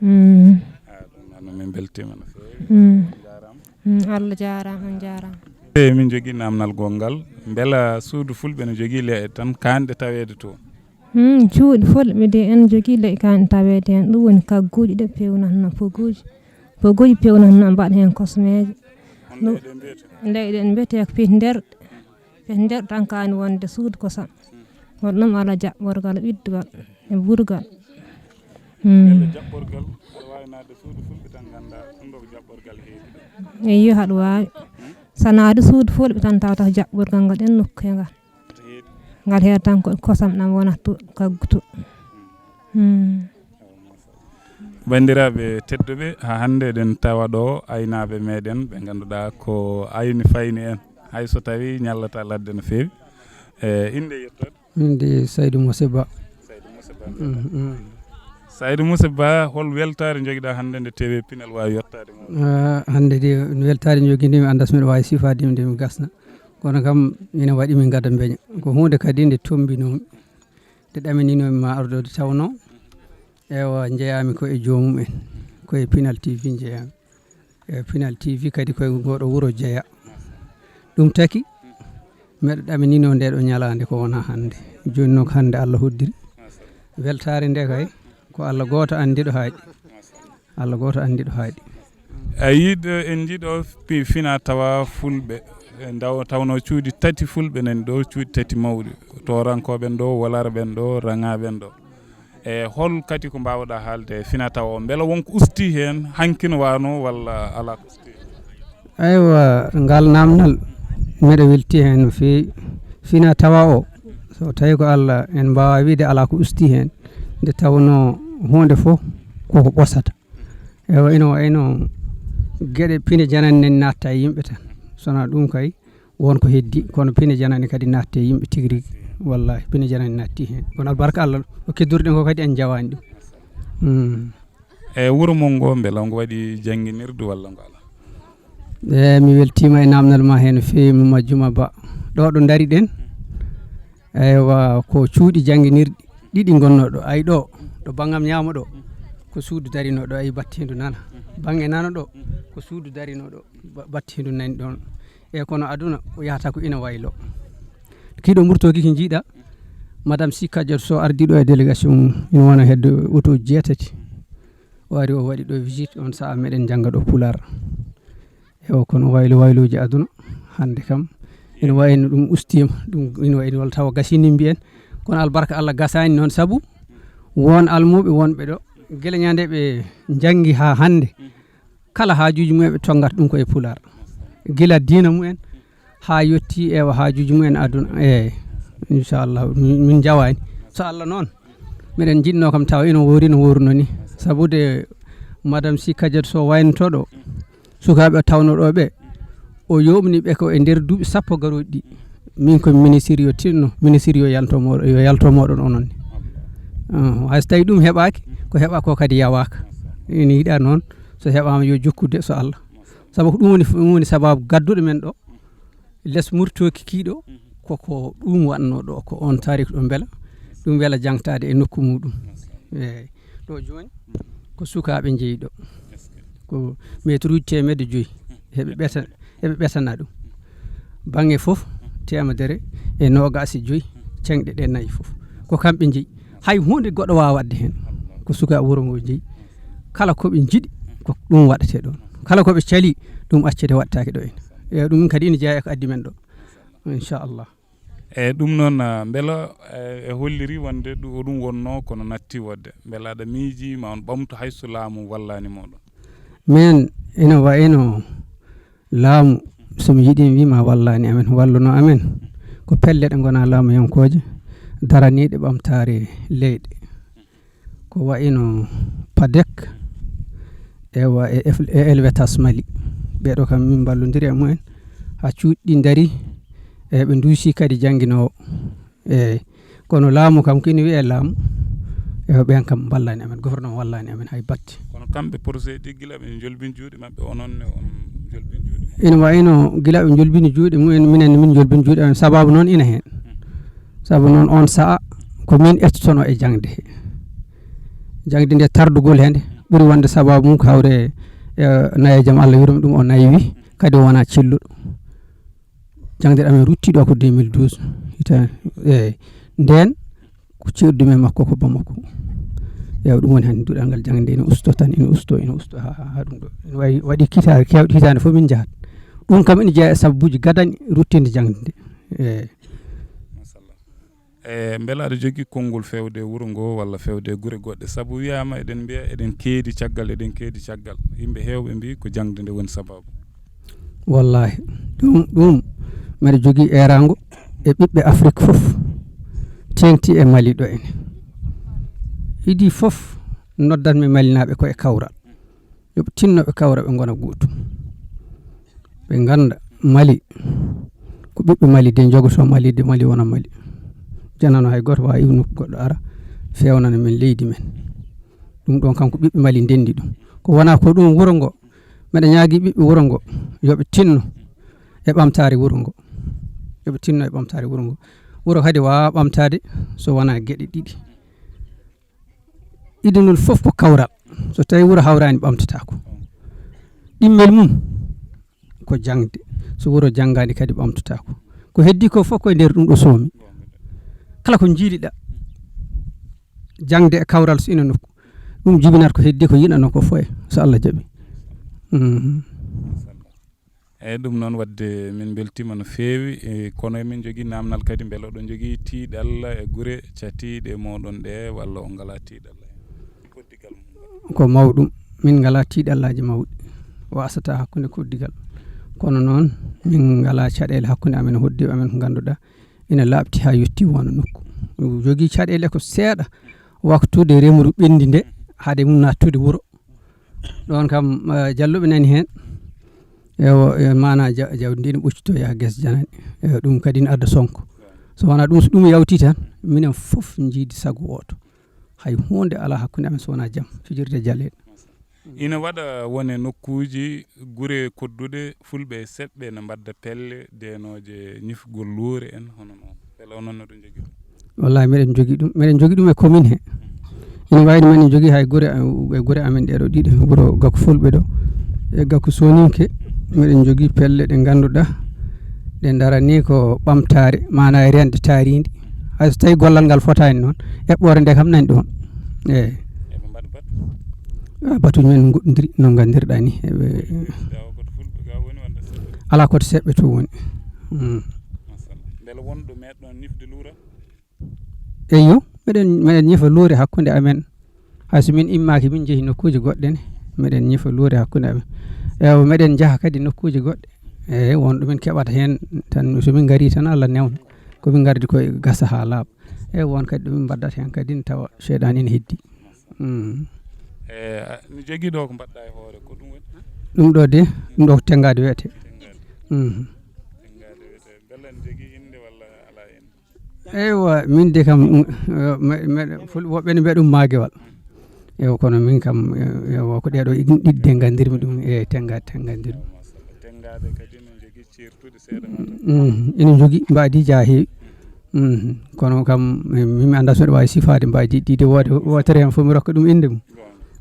Mm. Ah, ɗum noon min mbeltiima no feewi. Mm. On njaaraama. Mm, Allah jaaraama, on njaaraama. Eey, min njogii naamnal gonngal. Mbela suudu Fulɓe no jogii le'e tan kaanɗe taweede toon? Hmm, cuuɗi Fulɓe de, en njogii le'e kaanɗe taweede heen. Ɗum woni kagguuji ɗe peewnatnoo, poguuji. Poguuji peewnatnoo, mbaɗa heen kosmeeje. Ɗum, le'e ɗe mbiyetee ko piti nder. Piti nder tan kaani wonde suudu kosam. Kono ɗum alaa jaɓɓorgal, ɓiɗdugal e burgal. Hmm. Welle jaɓɓorgal, aɗa waawi naatde suudu fulɓe tan ngannda ɗum ɗo ko jaɓɓorgal heedi ɗo. Eyi, haɗa waawi. Hmm? So naatde suudu fulɓe tan tawata ko jaɓɓorgal ngal ɗen nokku he ngal. Wata heedi. Ngal heedi tan ko kosam ɗam wonata to, kaggu to. Hmm. Hmm. Banndiraaɓe tedduɓe, haa hannde eɗen tawa ɗo aynaaɓe meɗen ɓe ngannduɗaa ko ayni fayni en, hay so tawi ñallata ladde no feewi. E, innde e yettoode? Min de Saydou Moussa Ba. Saydou Moussa Ba. Mm, mm. Saydou Moussa Ba, hol weltaare njogiɗaa hannde nde T V Pinal waawi yottaade ma? Ah, hannde de, weltaare njoginmi, mi anndaa so miɗo waawi sifaade ɗum de, mi gasna. Kono kam, ina waɗi min gada mbeña. Ko huunde kadi nde tombinoomi, nde ɗamininomi ma arde, nde tawnoo, ewa, njeyaami ko e joomum en, ko e Pinal T V njeyaami. E Pinal T V kadi koye ngoɗo wuro jeya. Ɗum taki, meɗo ɗaminino nde ɗo ñalaande ko wona hannde. Jooni noon ko hannde Allah hoddiri. Weltaare nde kay, ko Allah gooto anndi ɗo haaɗi. Allah gooto anndi ɗo haaɗi. A yiɗo, en njiɗo pi-, fina tawa fulɓe. E ndaw-, tawno cuuɗi tati fulɓe nani ɗo, cuuɗi tati mawɗi. Toorankooɓe en ɗo, wolarɓe en ɗo, raŋaaɓe en ɗo. E hol kadi ko mbaawɗaa haalde e fina tawa o? Mbela won ko usti heen, hanki no waano, walla alaa ko usti heen? Aywa, ngal naamnal, mbeɗa welti heen no feewi. Fina tawa o, so tawi ko Allah, en mbaawa wiide alaa ko usti heen. Nde tawnoo huunde fof koko ɓosata. Ewa, ino wayno geɗe pine janani nani natta e yimɓe tan. Sona ɗum kay, won ko heddi, kono pine janani kadi natta e yimɓe tigi rigi. Wallahi, pine janani natti heen. Kono albarka Allah, ko keddorɗen ko kadi en jawani ɗum. Mm. E wuro mon ngo, mbela ngo waɗi jannginirdu walla ngo alaa? E, mi weltiima e naamnal ma heen no feewi, Mama Juma Ba. Ɗo ɗo ndari ɗen, eywa, ko cuuɗi jannginirɗi ɗiɗi ngonno ɗo. Ay ɗo, ɗo banngam ñaamo ɗo, ko suudu darino ɗo, ay battindu nana. Bannge nano ɗo, ko suudu darino ɗo, ba-, battindu nani ɗon. E kono aduna, ko yahata ko ina waylo. Kiɗo murtoki ki njiiɗa, Madame Sika Dior Sow ardi ɗo e délégation mum, ina wona hedde auto jeetati. O ari o waɗi ɗo visite, on sa'a meɗen jannga ɗo Pulaar. E o kono waylo waylooji aduna, hannde kam, ina wayi no ɗum ustiima, ɗum ina wayi no tawa gasini mbiyen, kono albarka Allah gasani noon, sabu won almuɓe wonɓe ɗo, gila ñande ɓe janngi haa hannde, kala haajuuji mumen ɓe tonngata ɗum ko e Pulaar. Gila diina mumen, haa yotti, ewa, haajuuji mumen aduna. Eeyi, inchallah, min, min njawaani. So Allah noon, miɗen njiɗno kam tawa ina woori no wooruno ni. Sabude Madame Sy Kadiata Sow waynoto ɗo, sukaaɓe tawno ɗo ɓe, o yooɓni ɓe ko e nder duuɓi sappo garooji ɗi. Min ko ministre yo tinno, ministre yo yalto mo-, yo yalto moɗon onon ni. Ah, hay so tawi ɗum heɓaaki, ko heɓa ko kadi yawaaka. Ina yiɗa noon, so heɓaama yo jokkude so Allah. Sabu ko ɗum woni, ɗum woni sababu gadduɗo men ɗo. Les murtoki kiiɗo, koko ɗum waɗno ɗo, ko on tarik ɗo mbela, ɗum wela jangtaade e nokku muɗum. Eeyi. Ɗo jooni, ko sukaaɓe njeyi ɗo. Ko mètre uji teemedde joyi. Heɓe ɓeta-, heɓe ɓetana ɗum. Baŋnge fof, teemedere e noogaas e joyi, ceŋɗe ɗe nayi fof. Ko kamɓe njeyi. Hay huunde goɗɗo waawa waɗde heen. Ko sukaaɓe wuro ngo njeyi. Kala ko ɓe njiɗi, ko ɗum waɗetee ɗoon. Kala ko ɓe cali, ɗum accete waɗtaake ɗo en. E ɗum kadi ina jeyaa e ko addi men ɗo. Inchallah. E ɗum noon, ah, mbela, eh, e holliri wonde ɗu-, ko ɗum wonnoo kono natti wodde. Mbela aɗa miiji ma on ɓamtu hay so laamu wallaani mooɗon? Min, ina wayno laamu, so mi yiɗi mi wiima wallaani amen, walluno amen. Ko pelle ɗe ngona laamuyankooje, daraniiɗe ɓamtaare leyɗe. Ko wayno padek, ewa, e F-, e L V tas Mali. Ɓeeɗo kam min mballondiri e mumen. Haa cuuɗi ɗi ndari, e ɓe nduusi kadi jannginoowo. Eeyi. Kono laamu kam, ko ina wiyee laamu, e ɓeen kam mballani amen, gouvernement wallani amen hay batte. Kono kamɓe projet ɗi gila ɓe njolbini juuɗe maɓɓe, onon ne on njolbini juuɗe mon? Ina wayno gila ɓe njolbini juuɗe mumen, minen min njolbini juuɗe amen, sababu noon ina heen. Hmm. Sabu noon on sa'a ko min ettotono e jaŋde he. Jaŋde nde tardugol heen ɓuri wonde sababu mum ko hawre e nayeejo am, Allah yurmi ɗum, o naywi, kadi o wona celluɗo. Jaŋde amen rutti ɗo ko deux mille douze, hita-, e ndeen ko ceerɗumi e makko ko Bamako. Ewa, ɗum woni hannde duɗal ngal jaŋde ina usto tan, ina usto, ina usto haa, haa, haa ɗum ɗo. Ina wayi, waɗi hitaande, keewɗi hitaande fof min njahat. Ɗum kam ina jeyaa e sababuuji gadani ruttinde jaŋde nde. Eeyi. Machallah. E mbela aɗa jogii konngol feewde e wuro ngo walla feewde e gure goɗɗe? Sabu wiyaama eɗen mbiya eɗen keedi caggal, eɗen keedi caggal. Yimɓe heewɓe mbii ko jaŋde nde woni sabaabu. Wallaahi, ɗum ɗum mbeɗa jogii eeraango e ɓiɓɓe Afrik fof, teeŋti e Mali ɗo ene. Idii fof noddatmi Malinaaɓe ko e kawral. Yo ɓe tinno ɓe kawra ɓe ngona gootum. Ɓe ngannda Mali ko ɓiɓɓe Mali de njogotoo Mali de Mali wona Mali. Janano hay gooto waawa iwnude goɗɗo ara feewnana men leydi men. Ɗum ɗoon kam ko ɓiɓɓe Mali ndenndi ɗum. Ko wonaa ko ɗum wuro ngo, mbeɗa ñaagii ɓiɓɓe wuro ngo yo ɓe tinno e ɓamtaare wuro ngo. Yo ɓe tinno e ɓamtaare wuro ngo. Wuro kadi waawaa ɓamtaade so wonaa geɗe ɗiɗi. Idunol fof ko kawral. So tawii wuro hawraani ɓamtataako. Ɗimmel mum ko jaŋde. So wuro janngaani kadi ɓamtataako. Ko heddii ko fof ko e nder ɗum ɗo soomi. Kala ko njiiliɗaa jaŋde e kawral so ina nokku, ɗum jibinat ko heddii ko yiɗanoo ko fof e so Allah jaɓi. Mhm. Eeyi, ɗum noon waɗde min mbeltiima no feewi, e, kono emin njogii naamnal kadi, mbele oɗon njogii tiiɗalla e gure catiiɗe mooɗon ɗe, walla on ngalaa tiiɗalla heen? Koddigal mum. Ko mawɗum, min ngalaa tiiɗallaaji mawɗi waasata hakkunde koddigal. Kono noon, min ngalaa caɗeele hakkunde amen e hoɗdiiɓe amen ko ngannduɗaa ina laaɓti haa yettii wano nokku. Jogii caɗeele ko seeɗa waktude remru ɓenndi nde, hade mum naattude wuro. Ɗoon kam, eh, jalluɓe nani heen. Ewo, e maana ja-, jawdi ndi ne ɓoccitoo yaha gese janani. Ewo, ɗum kadi ne adda sonko. So wonaa ɗum, so ɗum yawtii tan, minen fof njiidi sago wooto. Hay huunde alaa hakkunde amen so wonaa jam, fijirde jaleeɗe. Ina waɗa won e nokkuuji, gure kodduɗe, fulɓe e seɓɓe ne mbadda pelle deenooje ñifgol luure en, hono noon. Mbele onon no ɗum njogii ɗum? Wallaahi, meɗen njogii ɗum. Meɗen njogii ɗum e commune he. Ina waawi ɗum, eɗen njogii hay gure, e gure amen ɗee ɗoo ɗiɗi, wuro Gaku Fulɓe ɗoo, e Gaku Soninke. Meɗen njogii pelle ɗe ngannduɗaa, ɗe ndaranii ko ɓamtaare, maanaa e reende taariindi. Hay so tawii gollal ngal fotaani noon, eɓɓoore nde kam nani ɗoon. Eeyi. Eɓe mbaɗa batu? Ah, batuuji men no ngoɗɗondiri, no nganndirɗaa ni. Eɓe Gawa koto fulɓe, gawa woni wonde seɓɓe? Alaa koto seɓɓe to woni. Mm. Machallah. Mbele won ɗo meeɗɗon ñifde luura? Eyyo, meɗen, meɗen ñifa luure hakkunde amen. Hay so min immaaki, min njehi nokkuuji goɗɗe ne, meɗen ñifa luure hakkunde amen. Ewa, meɗen njaha kadi nokkuuji goɗɗe. Eeyi, won ɗo min keɓata heen tan, so min ngarii tan, Allah newna. Ko min ngardi koye gasa haa laaɓa. Eeyi, won kadi ɗo min mbaddata heen kadi, tawa seyɗaani ina heddii. Mm. E, a, mi jogii ɗo ko mbaɗɗa e hoore, ko ɗum woni? Ɗum ɗo de, ɗum ɗo ko tenngaade wiyetee. Tenngaade. Mm. Tenngaade wiyetee. Mbele ne jogii innde walla alaa innde? Eywa, min de kam, mm, eh, me-, me-, ful-, woɓɓe ne mbiya ɗum maagewal. Eywa, kono min kam, eh, eywa, ko ɗee ɗoo ɗiɗi de nganndirmi ɗum, e tenngaade, tenngandirmi. Tenngaade kadi no jogii ceertuɗi seeɗa mataw. Mm, ina jogii mbaadiiji haa heewi. Mm, kono kam, eh, min mi anndaa so miɗo waawi sifaade mbaadiiji ɗiɗi, woote, wootere heen fof mi rokka ɗum innde mum.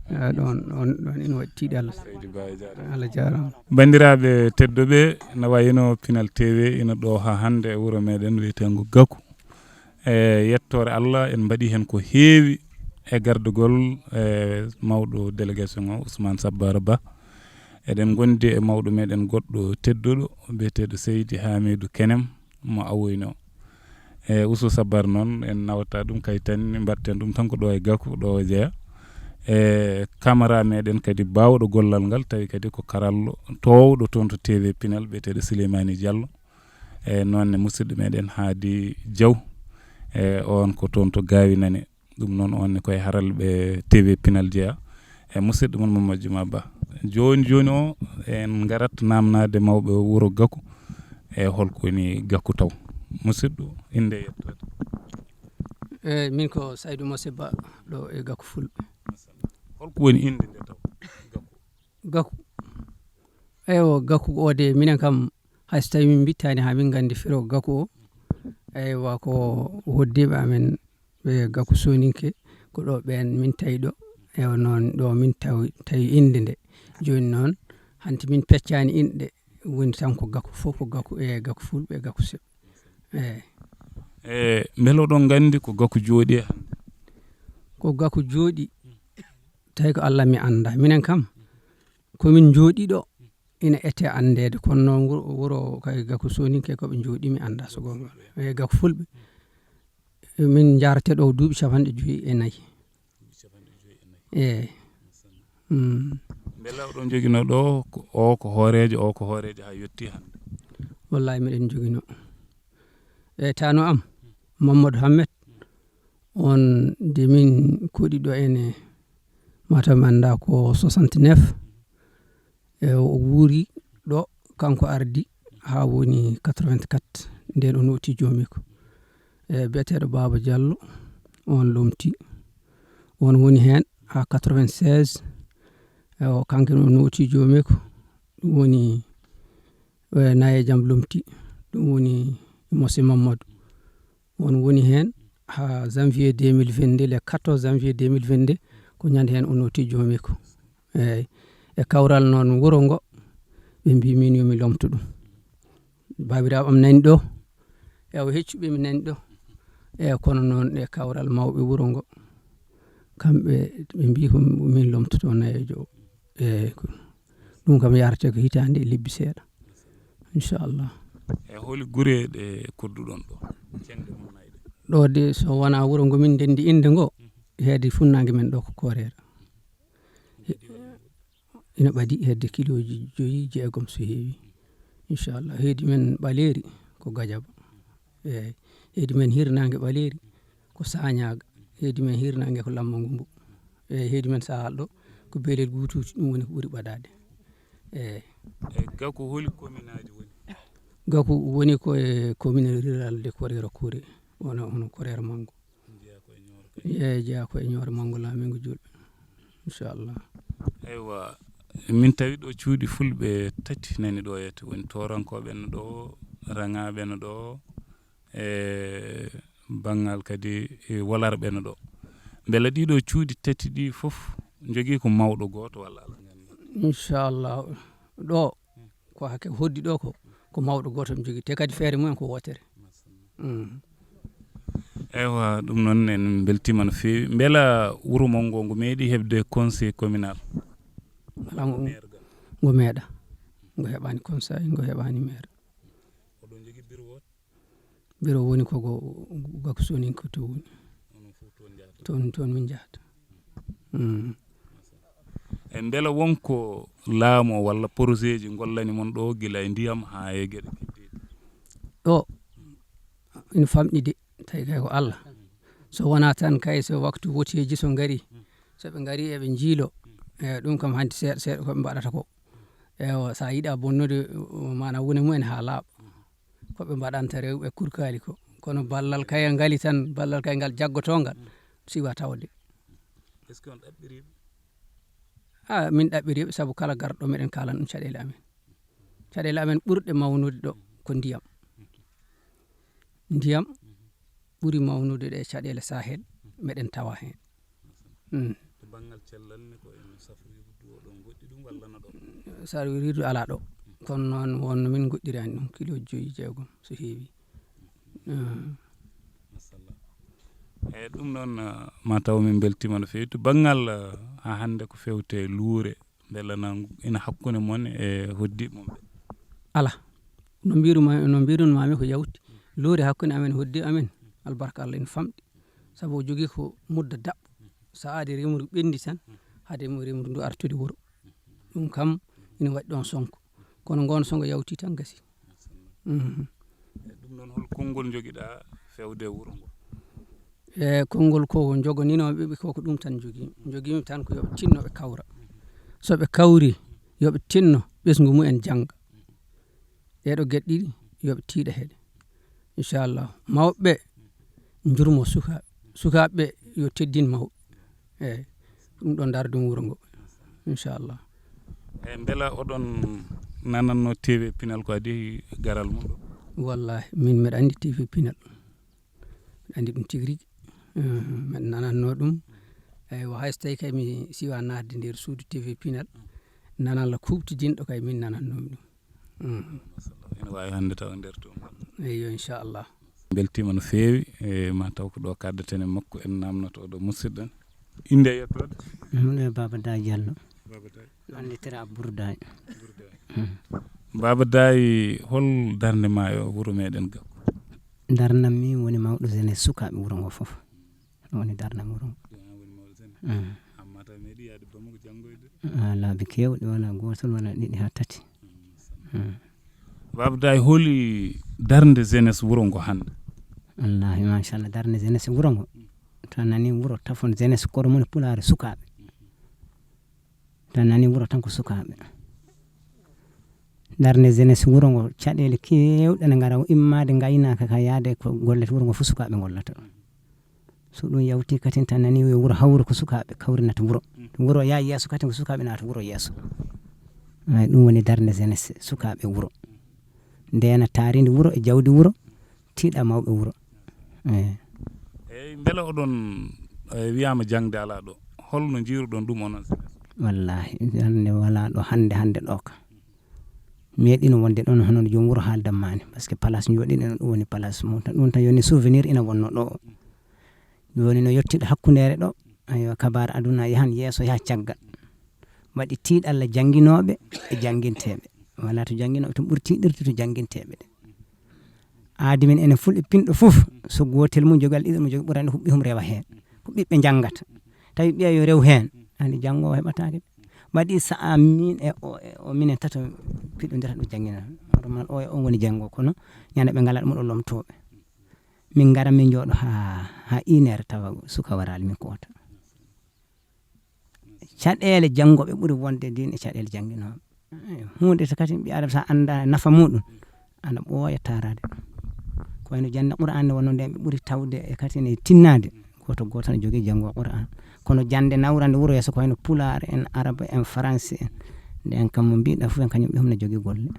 Ah, ɗoon, ɗoon, ɗoon ina waɗi tiiɗe Allah. Seydi Ba, a jaaraama. Allah jaaraama. Banndiraaɓe tedduɓe, no wayno Pinal T V ina ɗo haa hannde e wuro meɗen wiyeteengo Gaku. E yettoore Allah, en mbaɗii heen ko heewi e gardugol, e mawɗo délégation o, Ousmane Sabbara Ba. Eɗen ngondi e mawɗo meɗen goɗɗo tedduɗo, biyeteeɗo Seydi Hamidou Kenem, mo Awoyno. E Ousou Sabar noon, en nawata ɗum kay tan, mbaɗten ɗum tan ko ɗo e Gaku, ɗo o jeya. E kamara meɗen kadi baawɗo gollal ngal, tawi kadi ko karallo toowɗo toon to T V Pinal, biyeteeɗo Souleymani Diallo. E noon ne musidɗo meɗen Haadi Diaw, e on ko toon to Gaawi Nane. Ɗum noon, on ne ko e haralɓe T V Pinal jeya. E musidɗo mon Mamadou Juma Ba. Jooni, jooni o, en ngarat naamnaade mawɓe wuro Gaku. E holko woni Gaku taw? Musidɗo, innde e yettoode. Eeyi, min ko Saydou Mose Ba, ɗo e Gaku Fulɓe. Holko woni innde nde taw? Gaku. Gaku. Eywa, Gaku o de, minen kam, hay so tawii min mbittaani haa min nganndi firo Gaku o. Eywa, ko hoɗdiiɓe amen ɓe Gaku Soninke, ko ɗo ɓeen min tawi ɗo. Eywa, noon ɗo min tawi, tawi innde nde. Jooni noon, hanti min peccaani inɗe, woni tan ko Gaku, fof ko Gaku, e Gaku Fulɓe, e Gaku Seɓɓe. Eeyi. E mbele oɗon nganndi ko Gaku jooɗi e hannde? Ko Gaku jooɗi, tawi ko Allah mi anndaa. Minen kam, ko min njooɗi ɗo, ina ete anndeede. Kono noon wuro, wuro kay Gaku Soninke ko ɓe njooɗi, mi anndaa so goonga. E Gaku Fulɓe, Min njaarate ɗo duuɓi capanɗe joyi e nayi. Eeyi. Mm. Mbela oɗon joginoo ɗo ko, o ko hooreejo, o ko hooreejo haa yettii hannde? Wallahi, miɗen joginoo. E tano am, Mamadou Hammet, on de min koɗi ɗo ene mataw mi annda ko soixante-neuf. E o wuuri ɗo, kanko ardi haa woni quatre-vingt-quatre, nden o noti joomiiko. E biyeteeɗo Baaba Jallo, on lomti. On woni heen haa quatre-vingt-seize. E o kanko o noti joomiiko. Ɗum woni, e, Naye Jam lomti. Ɗum woni Mose Mamadou. On woni heen haa janvier deux mille vingt-deux, le quatorze janvier deux mille vingt-deux, ko ñande heen o noti joomiiko. Eeyi. E kawral noon wuro ngo, ɓe mbii min yo mi lomto ɗum. Baabiraaɓe am nani ɗo, e o heccu ɓe mi nani ɗo. Eeyi, kono noon e kawral mawɓe wuro ngo, kamɓe ɓe mbii ko min lomtoto nayeejo o. Eeyi, ko ɗum kam yahrata ko hitaande e lebbi seeɗa, inchallah. E holi gure ɗe kodduɗon ɗo? Ceŋɗe mon nayi ɗe? Ɗo de, so wonaa wuro ngo min ndenndi innde ngo, heedi funnaange men ɗo ko Koreera. Ina ɓadi hedde kilooji joyi, jeegom so heewi. Inchallah. Heedi men ɓaleeri ko Gajaba. Eeyi. Heedi men hirnaange ɓaleeri ko Sañaaga. Heedi men hirnaange ko Lamma Ngumbu. Eeyi. Heedi men Sahal ɗo ko Belel Guutuuti, ɗum woni ko ɓuri ɓadaade. Eeyi. E Gaku, holi kominaaji woni? Gaku woni ko e commune rural de Koreera Kure, wona hono Koreera Manngo. Eeyi, jeyaa ko e Ñooro Manngo, Laamingo Julɓe. Inchallah. Eywa, min tawi ɗo cuuɗi fulɓe tati nani ɗo yette. Woni Toorankooɓe no ɗo, Raŋaaɓe no ɗo, e banngal kadi, e Wolarɓe no ɗo. Mbela ɗiɗo cuuɗi tati ɗi fof njogii ko mawɗo gooto walla alaa? Inchallah. Ɗo ko hakke hoddi ɗo ko, ko mawɗo gooto mi jogii, te kadi feere mumen ko wootere. Mm. Eywa, ɗum noon en mbeltiima no feewi. Mbela wuro mon ngo, ngo meeɗi heɓde conseil communal? Alaa, ngo, ngo meeɗa. Ngo heɓaani conseil, ngo heɓaani maire. Oɗon njogii bureau wooto? Bureau woni ko, ko, ko Soninko to woni. Onon fof toon njahata? Toon, toon min njahata. Mm. E mbela won ko laamu o walla projet ji ngollani mon ɗo, gila e ndiyam haa e geɗe keddiiɗe? Ɗo ina famɗi de, tawi kay ko Allah. So wonaa tan kay so waktu woteeji so ngari, so ɓe ngari eɓe njiilo, e ɗum kam hanti seeɗa seeɗa ko ɓe mbaɗata ko. Ewa, so a yiɗa bonnude, maanaam wone mumen haa laaɓa. Ko ɓe mbaɗanta rewɓe kurkaali ko. Kono ballal kay ngali tan, ballal kay ngal jaggotongal, siwa tawde. Est-ce que on ɗaɓɓiriiɓe? Ah, min ɗaɓɓiriiɓe, sabu kala garɗo meɗen kaalan ɗum caɗeele amen. Caɗeele amen ɓurɗe mawnude ɗo ko ndiyam. Ndiyam ɓuri mawnude ɗe caɗeele Sahel, meɗen tawa heen. Mm. To banngal cellal ne, ko en safrirdu oɗon ngoɗɗi ɗum walla no ɗo? Safrirdu alaa ɗo. Kono noon wonno min ngoɗɗiraani ɗum, kilo joyi, jeegom so heewi. Mm. Machallah. Eeyi, ɗum noon, ah, ma taw min mbeltiima no feewi. To banngal, ah, haa hannde ko fewte luure, mbela na ina hakkunde mon e hoddiiɓe mon ɓe? Alaa. No mbiiruma, no mbiirunmaami ko yawti. Luure hakkunde amen e hoddiiɓe amen, albarka Allah ina famɗi. Sabu o jogii ko mudda daɓɓo. So aadi remru ɓenndi tan, haade mo remru ndu artude wuro. Ɗum kam ina waɗi ɗoon sonko. Kono ngoon sonko yawti tan gasi. Mhm. E ɗum noon, hol konngol njogiɗaa fewde wuro ngo? E konngol ko njogoninooɓe ɓe ko, ko ɗum tan njogii. Njogiimi tan ko yo ɓe tinno ɓe kawra. So ɓe kawri, yo ɓe tinno ɓesngu mumen jannga. Ɗeeɗo geɗe ɗiɗi, yo ɓe tiiɗa heɗe. Inchallah. Mawɓe ɓe njurmo sukaaɓe. Sukaaɓe ɓe yo teddin mawɓe. Eeyi. Ɗum ɗon ndaara ɗum wuro ngo. Inchallah. Eeyi, mbela oɗon nanatno T V Pinal ko adii garal mum ɗo? Wallahi, min mbeɗa anndi T V Pinal. Mbeɗa anndi ɗum tigi rigi. Eh, mbeɗa nanatno ɗum. Eywa, hay so tawi kay mi siwa naatde nder suudu T V Pinal, nanal kuuɓtidinɗo kay min nanatnoomi ɗum. Mm. Ene waawi hannde tawa nder toon ngon. Eyyo, inchallah. Mbeltiima no feewi, e ma taw ko ɗo kaddeten e makko, en naamnoto ɗo musidɗo. Innde e yettoode? Miɗo Baba Daay Diallo. Baba Daay. Annditira Burdaay. Burdaay. Mm. Baba Daay, hol darnde ma e wuro meɗen Gakku? Darnam mi woni mawɗo jeunesse sukaaɓe wuro ngo fof. Ɗum woni darnam wuro ngo. Ɗum an woni mawɗo jeunesse. Mm. Amma taw meeɗi yaade Bamako janngoyde. Ah, laabi keewɗi, wala gootol, wala ɗiɗi haa tati. Mm. Baba Daay, holi darnde jeunesse wuro ngo hannde? Wallahi, machallah, darnde jeunesse wuro ngo. To a nani wuro tafon jeunesse, koro moni pulaare sukaaɓe. To a nani wuro tan ko sukaaɓe. Darnde jeunesse wuro ngo, caɗeele keewɗe ne ngara, immaade ngaynaaka ka yaade ko gollete wuro ngo fof sukaaɓe ngollata ɗum. So ɗum yawti katin tan nani yo wuro hawru ko sukaaɓe kawrinata wuro. To wuro yaa yeeso katin ko sukaaɓe naata wuro yeeso. Ay, ɗum woni darnde jeunesse sukaaɓe wuro. Ndeena taarindi wuro e jawdi wuro, tiiɗa mawɓe wuro. Eey. Eey, mbele oɗon, eh, wiyaama jaŋde alaa ɗo. Holno njiiruɗon ɗum onon jeunesse? Wallahi, darnde walaa ɗo hannde, hannde ɗo ka. Meeɗino wonde ɗon hono no joom wuro haaldan maani. Parce que place njooɗiɗen ɗum woni place mum tan. Ɗum tan yoni souvenir ina wonno ɗo o. Jooni no yottiɗo hakkundeere ɗo. Aywa, kabaar aduna yahan yeeso, yaha caggal. Waɗi tiiɗalla jannginooɓe e jannginteeɓe. Wala to jannginooɓe to ɓuri tiiɗirde to jannginteeɓe ɗe. Aadi men enen fulɓe pinɗo fof, so gootel mum jogal ɗiɗo mum jogi ɓurani huɓɓi hum rewa heen. Ko ɓiɓɓe njanngata. Tawi ɓiya yo rew heen. Ani janngo o heɓataake. Waɗi sa'a min e o, e o minen tato piɗondira ɗo janngina. Normal o e o woni janngo kono ñande ɓe ngalat mo ɗo lomtooɓe. Min ngara min njooɗo haa, haa une heure tawa suka waraali min koota. Caɗeele janngo ɓe ɓuri wonde ndin e caɗeele jannginooɓe. Huunde so kadi ɓi Adama so a annda nafa muɗum, ana ɓooya taaraade. Ko wayno jannde Qur'aan ne wonno nden ɓe ɓuri tawde e kadi ne tinnaade. Gooto gooto ne jogii janngo Qur'aan. Kono jannde nawrande wuro yeeso ko wayno Pulaar en, Araba en, Faransi en. Nden kam mo mbiɗa fof en kañum ɓe hum ne jogii golle.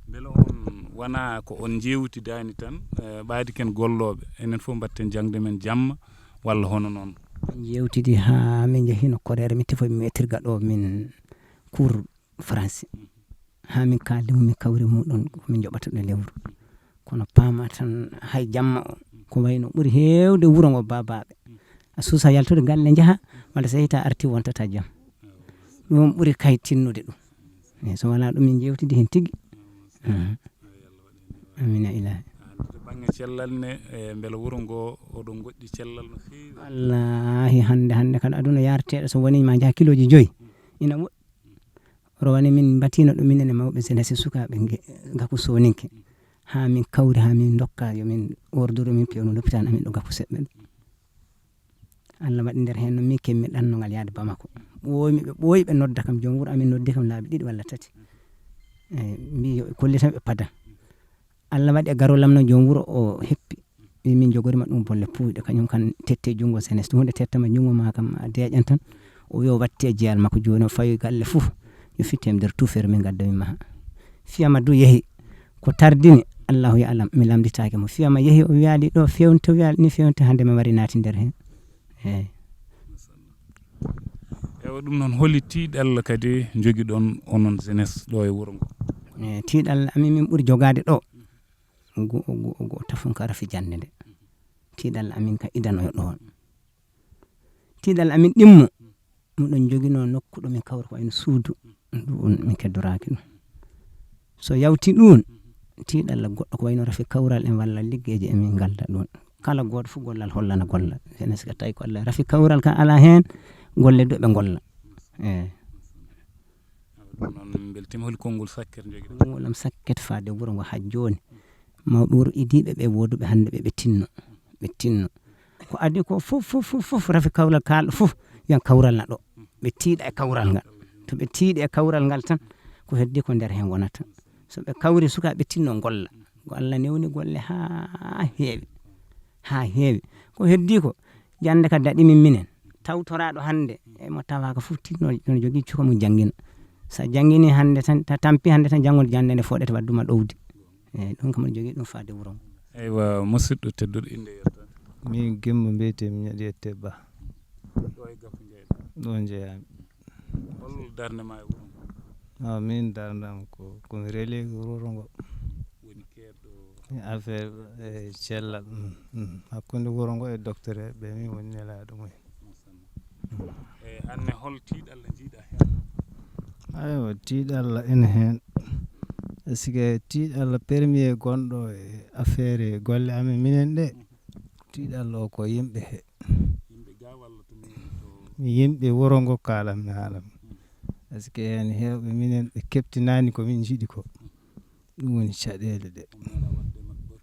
Mbele on wona ko on njeewtidaani tan, eh, ɓaadi ken gollooɓe, enen fof mbaɗten jaŋde men jamma, walla hono noon? Min njeewtidi haa min njehino Koreere, min tefoyi meetirga ɗo min cours français. Haa min kaaldi mo, min kawri muɗum, ko min njoɓata ɗo lewru. Kono paama tan hay jamma o, ko wayno ɓuri heewde wuro ngo baabaaɓe. A suusa yaltude galle njaha, walla so yehii ta arti wontata jam. Ɗum ɓuri kay tinnude ɗum. Eey, so wonaa ɗum min njeewtidi heen tigi. Mhm. Amina ilaahi. To bannge cellal ne, e mbela wuro ngo oɗon ngoɗɗi cellal no feewi? Wallaahi, hannde, hannde kala aduna yarteeɗo so wonii ma njaha kilooji joyi, ina moƴƴi. Rowani min mbatino ɗo minen e mawɓe jeunesse sukaaɓe nge-, ngaku sooninke. Haa min kawri, haa min ndokka, yo min ordre min pewno lopitaan amin ɗo ngaku seɓɓe ɗo. Allah waɗi nder heen noon min kemmi ɗannungal yahde Bamako. Ɓooymi ɓe, ɓooyi ɓe nodda kam, joom wuro amin noddi kam laabi ɗiɗi walla tati. Eey, mbi yo ɓe kollitan ɓe pada. Allah waɗi e garol am noon joom wuro o heppi. Wi min jogorima ɗum bolle puuyɗe, kañum kan tette junngo senes. Ɗum huunde tettama junngo ma kam a deeƴan tan. O wi o watti e jeyal makko jooni o fawi galle fof. Yo fitte nder tuufere min gadda min maha. Fiyama du yehi. Ko tardini, Allahu ya alam, mi lamditaake mo. Fiyama yehi, o wiyaali ɗo fewnte, o wiyaali ni fewnte, hannde mi wari naati nder heen. Eey. Ewa, ɗum noon, holi tiiɗalla kadi njogiɗon onon jeunesse ɗo e wuro ngo? Eey, tiiɗalla amin min ɓuri jogaade ɗo. Go, go, go tafon ka rafi jannde nde. Tiiɗalla amin ka idanoyo ɗoon. Tiiɗalla amin ɗimmo. Miɗon njoginoo nokku ɗo min kawri ko wayno suudu. Ɗum min keddoraaki ɗum. So yawti ɗum, tiiɗalla goɗɗo ko wayno rafi kawral en walla liggeeji en min ngalda ɗum. Kala gooto fof gollal hollana gollal. Jeunesse ka tawi ko Allah rafi kawral ka alaa heen, golle du ɓe ngolla. Eey. Ɗum noon min mbeltiima. Holi konngol sakket njogiɗon? Konngol am sakket faade wuro ngo haa jooni. Mawɓe wuro idiiɓe ɓe wooduɓe hannde ɓe, ɓe tinno. Ɓe tinno. Ko adii ko fof, fof, fof, fof, rafi kawral kaalɗo fof, wiyan kawral na ɗo. Ɓe tiiɗa e kawral ngal. To ɓe tiiɗi e kawral ngal tan, ko heddii ko nder heen wonata. So ɓe kawri sukaaɓe tinno ngolla. Ko Allah newni golle haa heewi. Haa heewi. Ko heddii ko, jannde ka daɗi min minen. Tawtoraaɗo hannde, e mo tawaaka fof tinno, no jogii cuka mum janngina. So a janngini hannde tan, ta tampi hannde tan, janngo jannde nde fooɗete waɗduma ɗowdi. Eey, ɗum kam, aɗa jogii ɗum faade wuro ngo. Eywa, musidɗo tedduɗo, innde e yettaade? Min Gimbo mbiyetee, mi ñaɗi e Tebba. Ɗo e Gafo njeyaɗaa? Ɗo njeyaami. Hol darnde ma e wuro ngo? Awa, min darnde am ko, ko mi relais wuro ngo. Woni keedɗo? Affaire, e cellal, mm, mm. Hakkunde wuro ngo e docteur ɓe, min woni nelaaɗo mum. E, aan ne, hol tiiɗalla njiiɗaa heen? Aywa, tiiɗalla ene heen. Parce que tiiɗalla premier gonɗo e affaire golle amen minen ɗe, tiiɗalla o ko yimɓe he. Yimɓe ga walla to mairie to? Yimɓe wuro ngo kaalanmi haala mum. Parce que heen heewɓe minen ɓe keɓtinaani ko min njiɗi ko. Ɗum woni caɗeele ɗe. On mbaɗa waɗde maɓɓe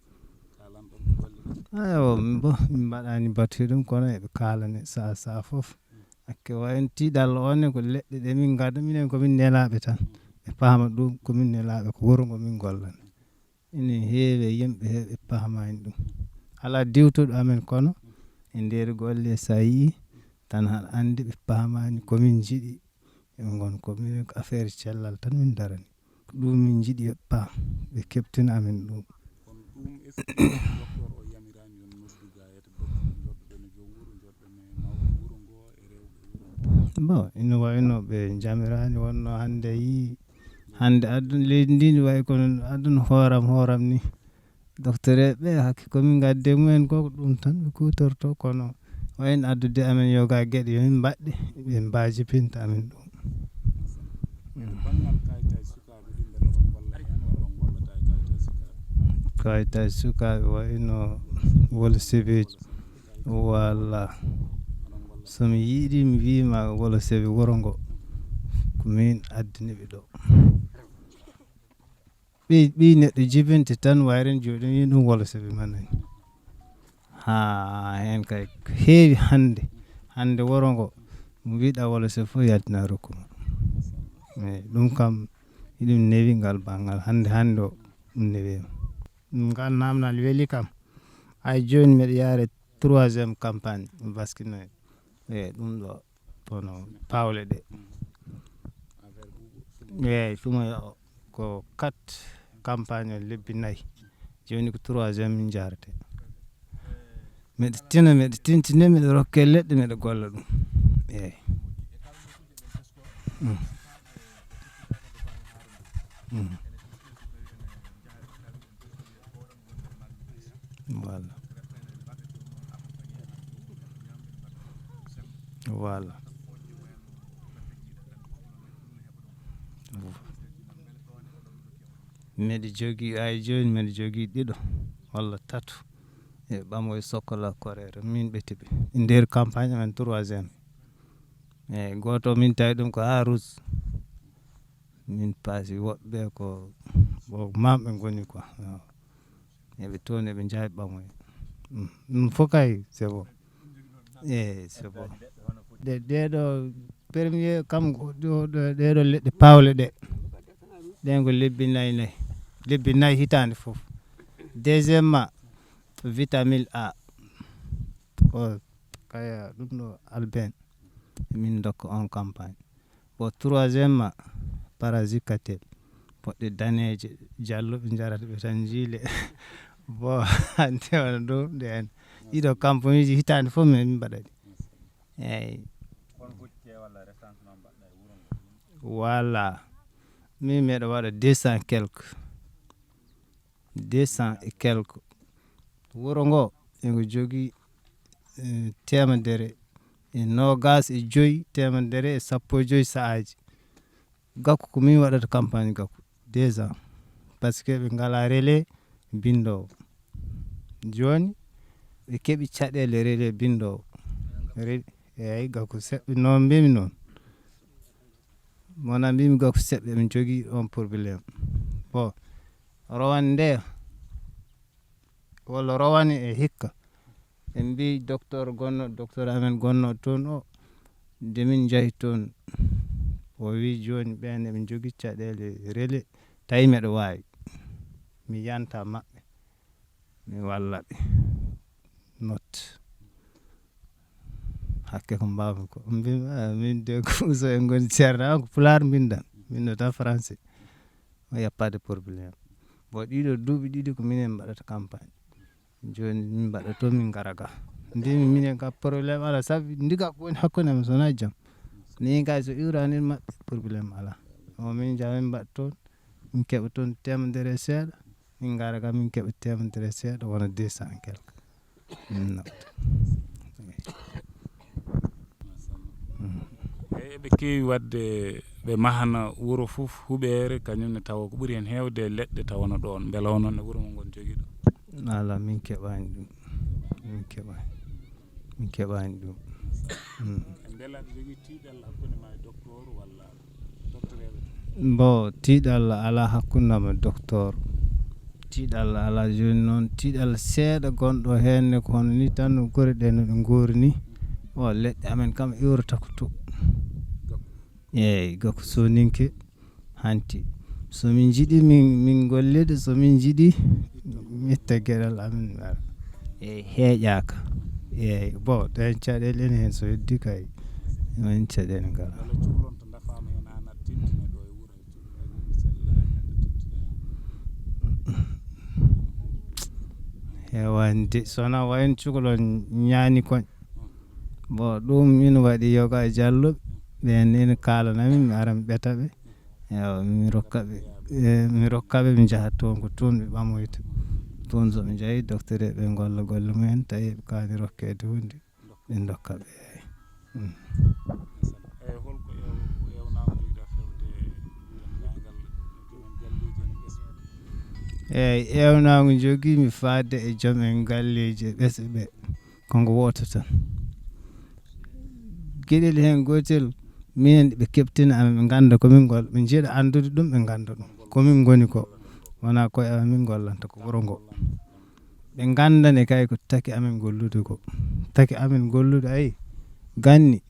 kalanɗon ɓe golle ɗe? Ayo, min bo, min mbaɗaani batu e ɗum, kono eɓe kaalane saa saa fof. Hakke wayen tiiɗalla on ne ko leɗɗe ɗe min ngadda, minen ko min nelaaɓe tan. Ɓe paama ɗum ko min nelaaɓe, ko wuro ngo min gollani. Ene heewi e yimɓe heewɓe paamaani ɗum. Alaa diwtuɗo amen kono e nder golle, so a yii tan haɗa anndi ɓe paamaani ko min njiɗi. Eɓe ngon ko minen ko affaire cellal tan min darani. Ko ɗum min njiɗi yoɓɓa ɓe keɓtina amen ɗum. Kono ɗum est-ce que docteur o yamiraani on noddu ga yata docteur jooɗoɗen e joom wuro, jooɗoɗen e mawɓe wuro ngo e rewɓe wuro ngo? Bon, ina wayno ɓe jamiraani wonno hannde a yii, hannde aduna leydi ndi ndi wayi kono aduna hooram hooram ni. Docteur ɓe hakke ko min ngadde mumen ko ko ɗum tan ɓe kutorto, kono wayen addude amen yoga geɗe yo min mbaɗɗe ɓe mbajipinta amen ɗum. Banngal kayitaji sukaaɓe ɗin ɓe oɗon golla heen walla on gollata e kayitaji sukaaɓe? Kayitaji sukaaɓe wayno wolo sebeji walla so mi yiɗi mi wiima wolo sebe wuro ngo ko min addini ɓe ɗo. Ɓi ɓi neɗɗo jibinte tan wayren jooɗi ni ɗum wolo sebe manani. Ha heen kay ko heewi hannde, hannde wuro ngo mo mbiɗa wolo sebe fof yaltina rokkuma. Eyi ɗum kam hiɗum newi ngal banngal hannde hannde o ɗum newiima. Ngal namdal weli kam. Hay jooni mbeɗa yaare troisième campagne baskinoye. Eyi ɗum ɗo kono pawle ɗe. Eyi tuma ko quatre campagne o lebbi nayi. Jooni ko troisième min jarate. Mbeɗa tina mbeɗa tintine mbeɗa rokke leɗɗe mbeɗa golla ɗum. Eyi. Mm. Mm. Voilà. Voilà. Mbeɗa jogii ay jooni mbeɗa jogii ɗiɗo walla tato e ɓamoye sokkola koreere min ɓetti ɓe e nder campagne amen troisième. Eyi gooto min tawi ɗum ko ha rouge. Min paasi woɓɓe ko mamɓe ngoni quoi. Eɓe toon eɓe njaawi ɓamoye. Ɗum fof kay c'est bon. Eyi c'est bon. Ɗeɗo premier kam ɗeɗo leɗɗe pawle ɗe. Ɗen ko lebbi nayi nayi, lebbi nayi hitaande fof. Deuxièmement vitamine a o kaya ɗum ɗo alben min dokka on campagne. Bon troisième ma parasite katel poɗɗe daneeje jalluɓe njarata ɓe tan jiile. Bon hannde wona ɗum ɗen ɗiɗo campagne uji hitaande fof min mbaɗa ɗi. Eyi. Voilà. Min meɗa waɗa deux cent quelque. Deux cent et quelque. Wuro ngo ego jogii temedere e nogas e joyi temedere e sappo e joyi sa'aaji. Gakku ko min waɗata campagne gakku déjà parce que ɓe ngala relais bindowo. Joni ɓe keɓi caɗele relais bindowo. Eyyi gakku seɓɓe non mbimi non. Wona mbimi gakku seɓɓe ɓe jogii on problème. Bon rowan nde walla rowane e hikka. En mbi docteur gonno docteur amen gonno toon o nde min njahi toon o wi joni ɓen eɓe jogii caɗele relais tawi meɗa wawi mi yanta maɓɓe mi walla ɓe. Note hakke ko mbawmi ko mbimi min de ko uso en goni ceerna ko pulaar mbindan mbinno tan français. Il n'y a pas de problème. Bon ɗiɗo duuɓi ɗiɗi ko minen mbaɗata campagne. Joni min mbaɗa toon min ngara ga mbimi minen ka problème ala sabu ndiga ko woni hakkunde amen sona jam. Min kay so iwrani maɓɓe problème ala. O min jaa min mbaɗa toon min keɓa toon temedere seeɗa. Min ngara ga min keɓa temedere seeɗa wona deux cent quelque. Min nafta. Eyi eɓe keewi waɗde ɓe mahana wuro fof huɓeere, kañum ne tawa ko ɓuri heen heewde leɗɗe tawa no ɗoon. Mbela onon ne wuro mo ngon jogii ɗo? Ala, min keɓaani ɗum. Min keɓaani. Min keɓaani ɗum. Mm. Mbela aɗa jogii tiiɗal hakkunde ma e docteur walla docteur eɓe? Mbo, tiiɗal alaa hakkunde am e docteur. Tiiɗal alaa jooni noon. Tiiɗal seeɗa gonɗo heen ne ko hono ni tan no gure ɗe no ɗe ngoori ni. O leɗɗe amen kam iwrata ko to. Eeyi, gakko soninke. Hanti, so min njiɗi min, min ngollida, so min njiɗi, min itta geɗal amin, mi ara. Eeyi, heeƴaaka. Eeyi, bon, ɗeen caɗeele ene heen, so heddi kay, ɗeen caɗeele ngala. Wala cukalon to dafaama heen, aan aɗa tintina ɗo e wuro, e cukalon e wuro, sella, aan aɗa tintina heen. Heewaani de, so wonaa wayen cukalon ñaani koñ. Bon, ɗum ina waɗi yoga e Jallo, ɓeen ina kaalana min, mi ara mi ɓeta ɓe. Ewa, mi rokka ɓe, eh, mi rokka ɓe, mi njaha toon, ko toon ɓe ɓamoyta. Toon so ɓe njahi, docteur ɓe ngolla golle mumen, tawi ɓe kaani rokkeede huunde, ɓe ndokka ɓe. Mm. Eyi, holko ew-, ewnaago njogiɗaa fewde denndaangal joom en galleeji en ɓesɓe? Eyi, ewnaago njogiimi faade e joom en galleeji e ɓesɓe ɓe, ko ngo wooto tan. Geɗel heen gootel, minen ɓe keɓtina amen, ɓe ngannda ko min ngol-, ɓe njiɗa anndude ɗum, ɓe ngannda ɗum. Ko min ngoni ko, wonaa koye amen min ngollanta, ko wuro ngo. Ɓe nganndane kay ko taki amen gollude ko. Taki amen gollude, ayi, ganni,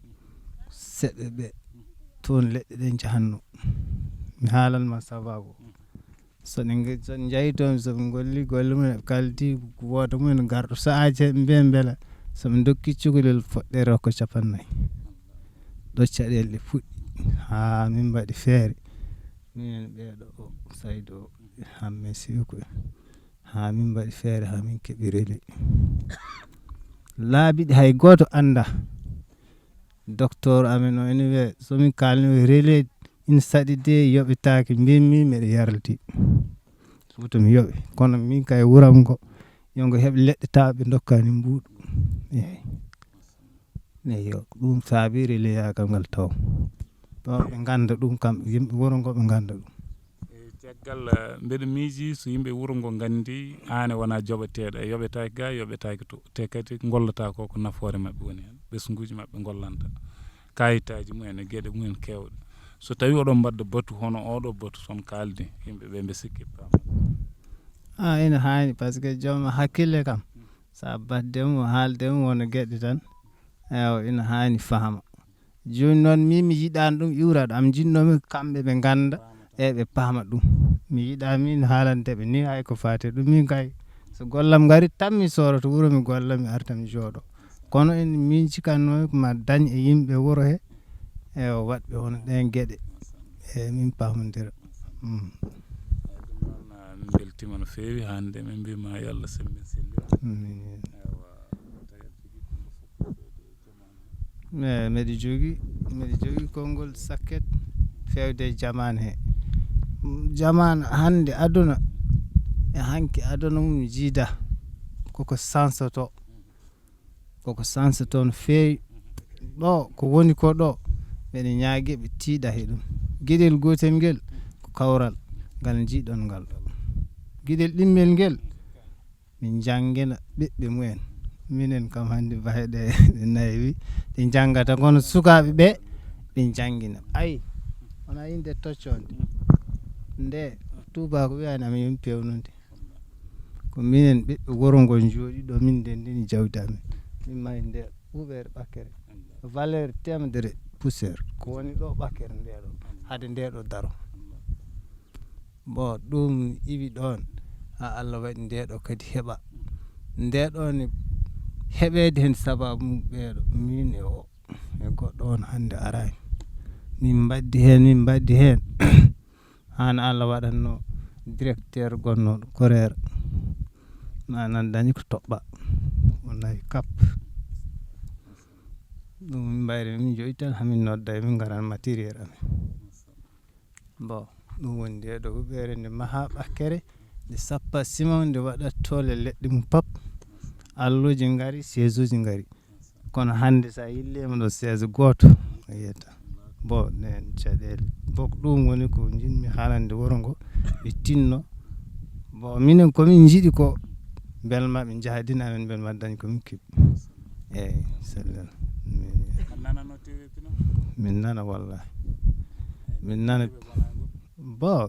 seɓɓe ɓe, toon leɗɗe ɗen njahatno. Mi haalan ma sababu. So ɗe nge-, so ɗe njahi toon, so ɓe ngolli golle mum, ɓe kaldi, wooda mum en garɗo. Sahaaji he ɓe mbiya mbela, so ɓe ndokki cukalel, foɗɗere o ko capannayyi. Ɗo caɗeele ɗe puɗɗi, haa min mbaɗi feere. Minen ɓeeɗo o, Saydu o, Hamme Seeku en. Haa min mbaɗi feere, haa min keɓi relais. Laabi ɗi hay gooto anndaa. Docteur amen o ene wiya, so min kaalni o relais ina saɗi de, yoɓetaake, mbimmi, mbeɗa yarliti. Fuuta mi yoɓe. Kono min kay wuram ngo, yo ngo heɓ leɗɗe tawa ɓe ndokkani mbuuɗu. Eeyi. Eeyi, yo, ɗum saabi relais yaagal ngal taw. Ɗo ɓe ngannda ɗum, kamɓe yimɓe wuro ngo ɓe ngannda ɗum. E caggal, eh, mbeɗa miiji so yimɓe wuro ngo nganndi, aan e wonaa joɓeteeɗo, a yoɓetaake ga, yoɓetaake to. Te kadi ngollata ko, ko nafoore maɓɓe woni heen, ɓesnguuji maɓɓe ngollanta, kayitaaji mumen e geɗe mumen keewɗe. So tawii oɗon mbaɗda batu hono oɗo batu, so on kaaldi, yimɓe ɓe mbe sikki paama. Ah, ina haani, par ce que joom hakkille kam, so a baɗde mo, haalde mo, wona geɗe tan. Ewa, ina haani fahama. Jooni noon, min mi yiɗaani ɗum iwra ɗo. Am jiɗnoomi kamɓe ɓe ngannda e ɓe paama ɗum. Mi yiɗaa min haalande ɓe ni hay ko faati ɗum. Min kay, so gollam ngari, tan mi sooroto wuro, mi golla, mi arta, mi jooɗo. Kono en, min cikatnoomi ko ma dañ e yimɓe wuro he, e waɗɓe hono ɗeen geɗe. E min paamondira. Mm. Eeyi, ɗum noon, ah, min mbeltiima no feewi hannde. Min mbiima yo Allah semmbin sellira. Amiin. Ewa, tawi aɗa jogii konngol fof ko ɗo e jamaanu. Eh, mbeɗa jogii, mbeɗa jogii konngol sakket feewde e jamaanu he. Mm, jamaanu hannde aduna, e hanki aduna mum jiida koko sansoto. Koko sansoto no feewi. Ɗo, ko woni ko ɗo, mbeɗa ñaagii ɓe tiiɗa he ɗum. Geɗel gootel ngel, ko kawral ngal njiɗon ngal ɗo. Geɗel ɗimmel ngel, min njanngina ɓiɓɓe mumen. Minen kam hannde baheɗe ɗe nayi wi, ɗe njanngata, kono sukaaɓe ɓe, ɓe njanngina. Ayi, wona innde toccoonde. Nde, Tuubaaku wiyaani amen yo min peewnude. Ko minen ɓiɓɓe wuro ngo jooɗi ɗo, min ndenndini jawdi amen. Min mahi nde huɓeere ɓakkere. Valeur teemedere poussière. Ko woni ɗo ɓakkere nde ɗo, hade nde ɗo daro. Bon, ɗum iwi ɗoon, haa Allah waɗi nde ɗo kadi heɓa. Nde ɗo ne heɓeede heen sababu mum ɓeeɗo, min e o, e goɗɗo on hannde araani. Min mbaddi heen, min mbaddi heen. Haa Allah waɗatno directeur gonnooɗo Koreera. Ma nan dañi ko toɓɓa. O nawi kap. Ɗum min mbayri, min njoyi tan, hamin nodda, min ngaran matériel amen. Bon, ɗum woni nde ɗo huɓeere nde maha ɓakkere, nde sappa ciment, nde waɗa toole leɗɗe mum pap. Alluuji ngari, seesuuji ngari. Kono hannde so a yilliima ɗo sees gooto, a yiyata. Bon, ɗen caɗeele. Bon, ko ɗum woni ko njiɗmi haalande wuro ngo, ɓe tinno. Bon, minen ko min njiɗi ko, mbele ma ɓe njahadina amen, mbele ma dañ ko min keɓi. Eeyi, sallam. A nanano T V Pinal? Min nana, wallahi. Min nana. Bon,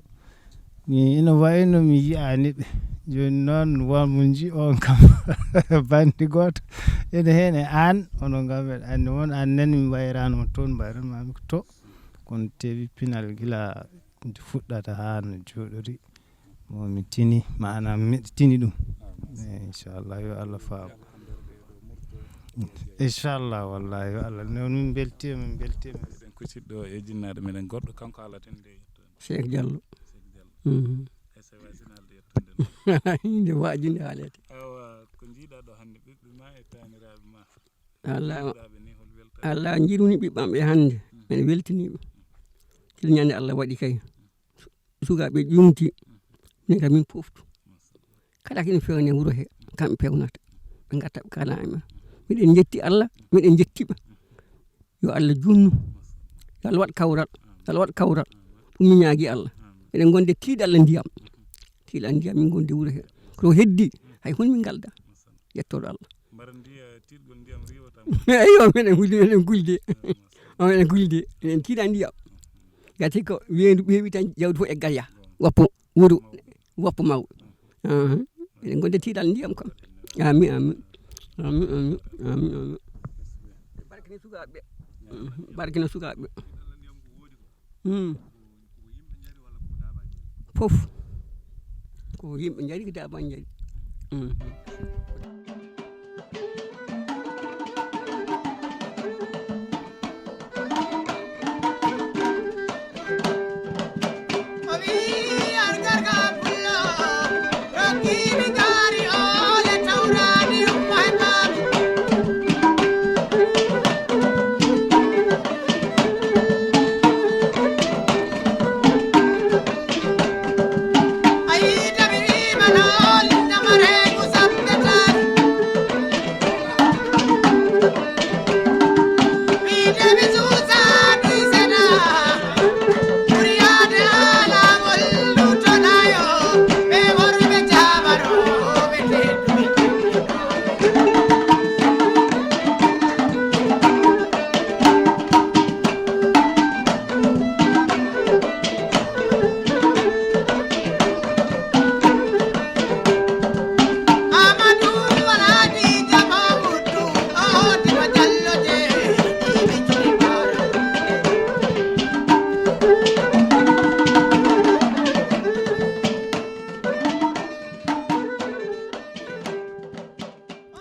mi ina wayno mi yiyaani ɓe. Jooni noon, won mo nji on kam, bandi gooto. Ene heen e aan, onon kam, eɗen anndi won aan nani mi wayraano mo toon, mbayran ma mi ko to. Kono T V Pinal gila nde fuɗɗata haa no jooɗori. Mo mi tini, maanaam miɗo tini ɗum. Eeyi, inchallah, yo Allah faabo. Inchallah, wallahi, yo Allah. Noon min mbeltiima, min mbeltiima. Eɗen kuccit ɗo e jinnaaɗo meɗen goɗɗo, kanko haalata en nde yettoode. Cheikh Diallo. Cheikh Diallo. Mhm. E so waasino haalde yettoode nde. Nde waajinde haalede. Awa, ko njiiɗaa ɗo hannde ɓiɓɓe ma e taaniraaɓe ma? Allah, Allah jirwini ɓiɓɓe am ɓe hannde. Mm. Min weltiniiɓe. Kila ñande Allah waɗi kay. Sukaaɓe ƴuŋti. Min kam min poftu. Kala kene fewne wuro he, kamɓe pewnata. Ɓe ngatta ɓe kala e men. Miɗen njetti Allah, miɗen njetti ɓe. Yo Allah junnu. Yo Allah waɗ kawral. Yo Allah waɗ kawral. Ɗum mi ñaagi Allah. Eɗen gonde tiiɗalla ndiyam. Tiiɗalla ndiyam min gonde wuro he. Ko heddi, hay hon min ngalda. Yettoɗo Allah. Mbaɗa ndiya tiiɗgol ndiyam riiwata. Eyyo, meɗen hulde, meɗen gulde. O, meɗen gulde. Meɗen tiiɗa ndiyam. Gati ko weendu ɓeewi tan, jawdi fof e gaya. Woppo wuro, woppo mawɗo. Aha. Meɗen gonde tiiɗal ndiyam kam. Amin, amin. Amin, amin, amin, amin. Barkina sukaaɓe. Mhm. Barkina sukaaɓe. Hmm. Fof. Ko yimɓe njari, ko daaban njari. Hmm.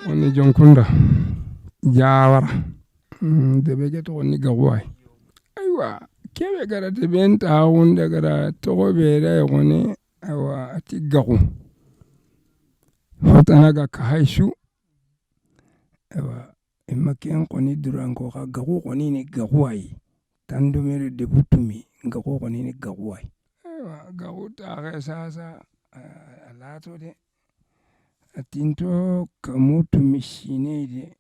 Woni Jonkunda, Jaawara. Mm, de ɓe geto woni gahuwaay. Aywa, keɓe gara de ɓen ta wonde gara togo ɓe da e woni, aywa, ati gahu. Hotana ga ka haysu. Aywa, e makken koni duranko ka gahu koni ni gahuwaay. Tandumere de butumi gahu koni ni gahuwaay. Aywa, gahu ta re sasa, a, a lato de. A tinto ka mutu misine de.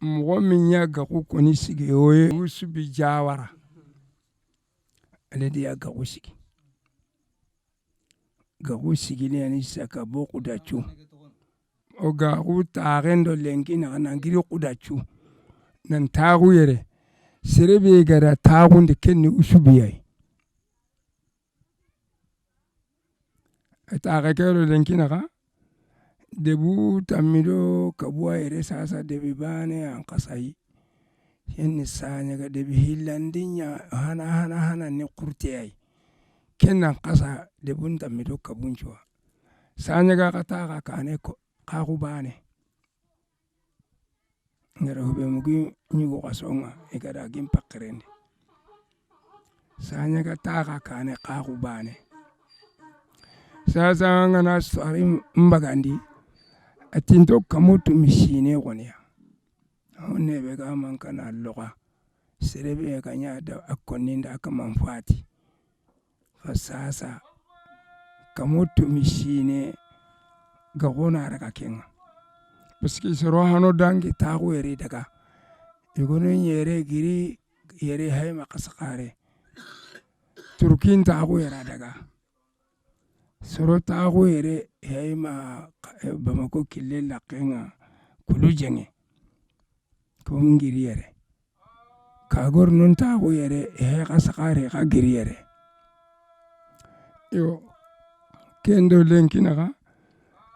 Moxo min ya gaxu koni sigi o ye wusubi Jawara. Ale de ya gaxu sigi. Gaxu sigi le ani saka bo kudacu. O gaxu taxen do lenki na na ngiri kudacu. Nan taxu yere. Sere be gara taxu nde kenni usubi yai. Taxe kero lenkina xa. Debu tammido kabuwa yere sasa debi bane an kasayi. Henni sanya ga debi hillandinya hana, hana, hana ni kurteyai. Kenan kasa debun tammido kabuncuwa. Sanya ga kata ka kane ko, kaku bane. Ngara hube mugi nyugo kasonga, igada gin pakirende. Sanya ga taka kane kaku bane. Sasa nga na swari mbagandi. Atinto kamutu misine konia. Honne be ga mankana loga. Serebe ga nya da akoninda kaman fati. Fa sasa. Kamo tumi sine ga gona raga kenga. Parce que soro hano dangi tagu eri daga. Igono nyere giri yere hay ma xasa xare. Turkin taaxu yere a daga. Soro taaxu yere hay ma, eh, Bamako kille laqqen ŋa kulu jeŋe. Ko ngiri yere. Ka gor nun taaxu yere, he xa saxaare xa giri yere. Iyo, ken do lenki naxa.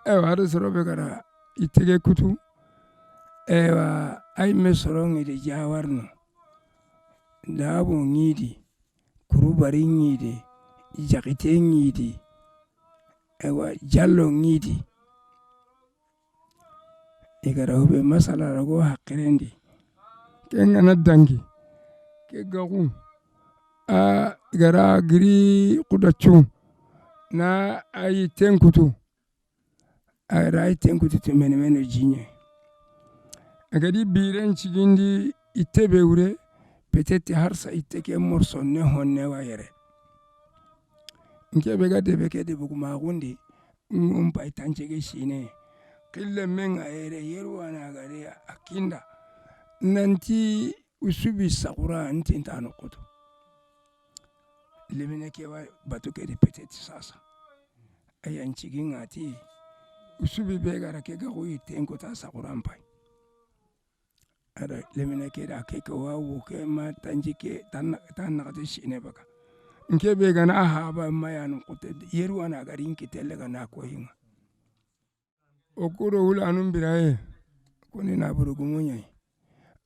Ewa, hada soro be gara i tege kutu. Ewa, ay me soro ŋi di jawarno. Dabo ŋi di, kurubari ŋi di, jaxite ŋi di. Ewa, jallo ŋi di. I gara hube masala rago haqirendi. Ke ŋana dangi. Ke gaxu. A i gara giri kudacu. Na a yi tenkutu. A gara yi tenkutu tu mene mene jinye. A gadi biren cigindi i tebe wure. Peut-être harsa i teke morso ne honne wa yere. Nke be ga debe ke debe kuma gundi. Ŋun pay tancege sine. Kille meŋ a yere yeru wana gare a kinda. Nanti usubi sakura nti nta no koto. Lemine ke wa batu ke di peut-être sasa. Ayan cigi ŋati. Usubi be gara ke ga kuyi tenko ta sakura mpai. Ada lemine ke da ke ke wa wo ke ma tanji ke tan tan na kati sine baka. Nke be gana aha ba ma ya no kote yeru wana gari nke tele gana ko hinga. O kuro hula anun biraye. Kuni na buru gumu nyai.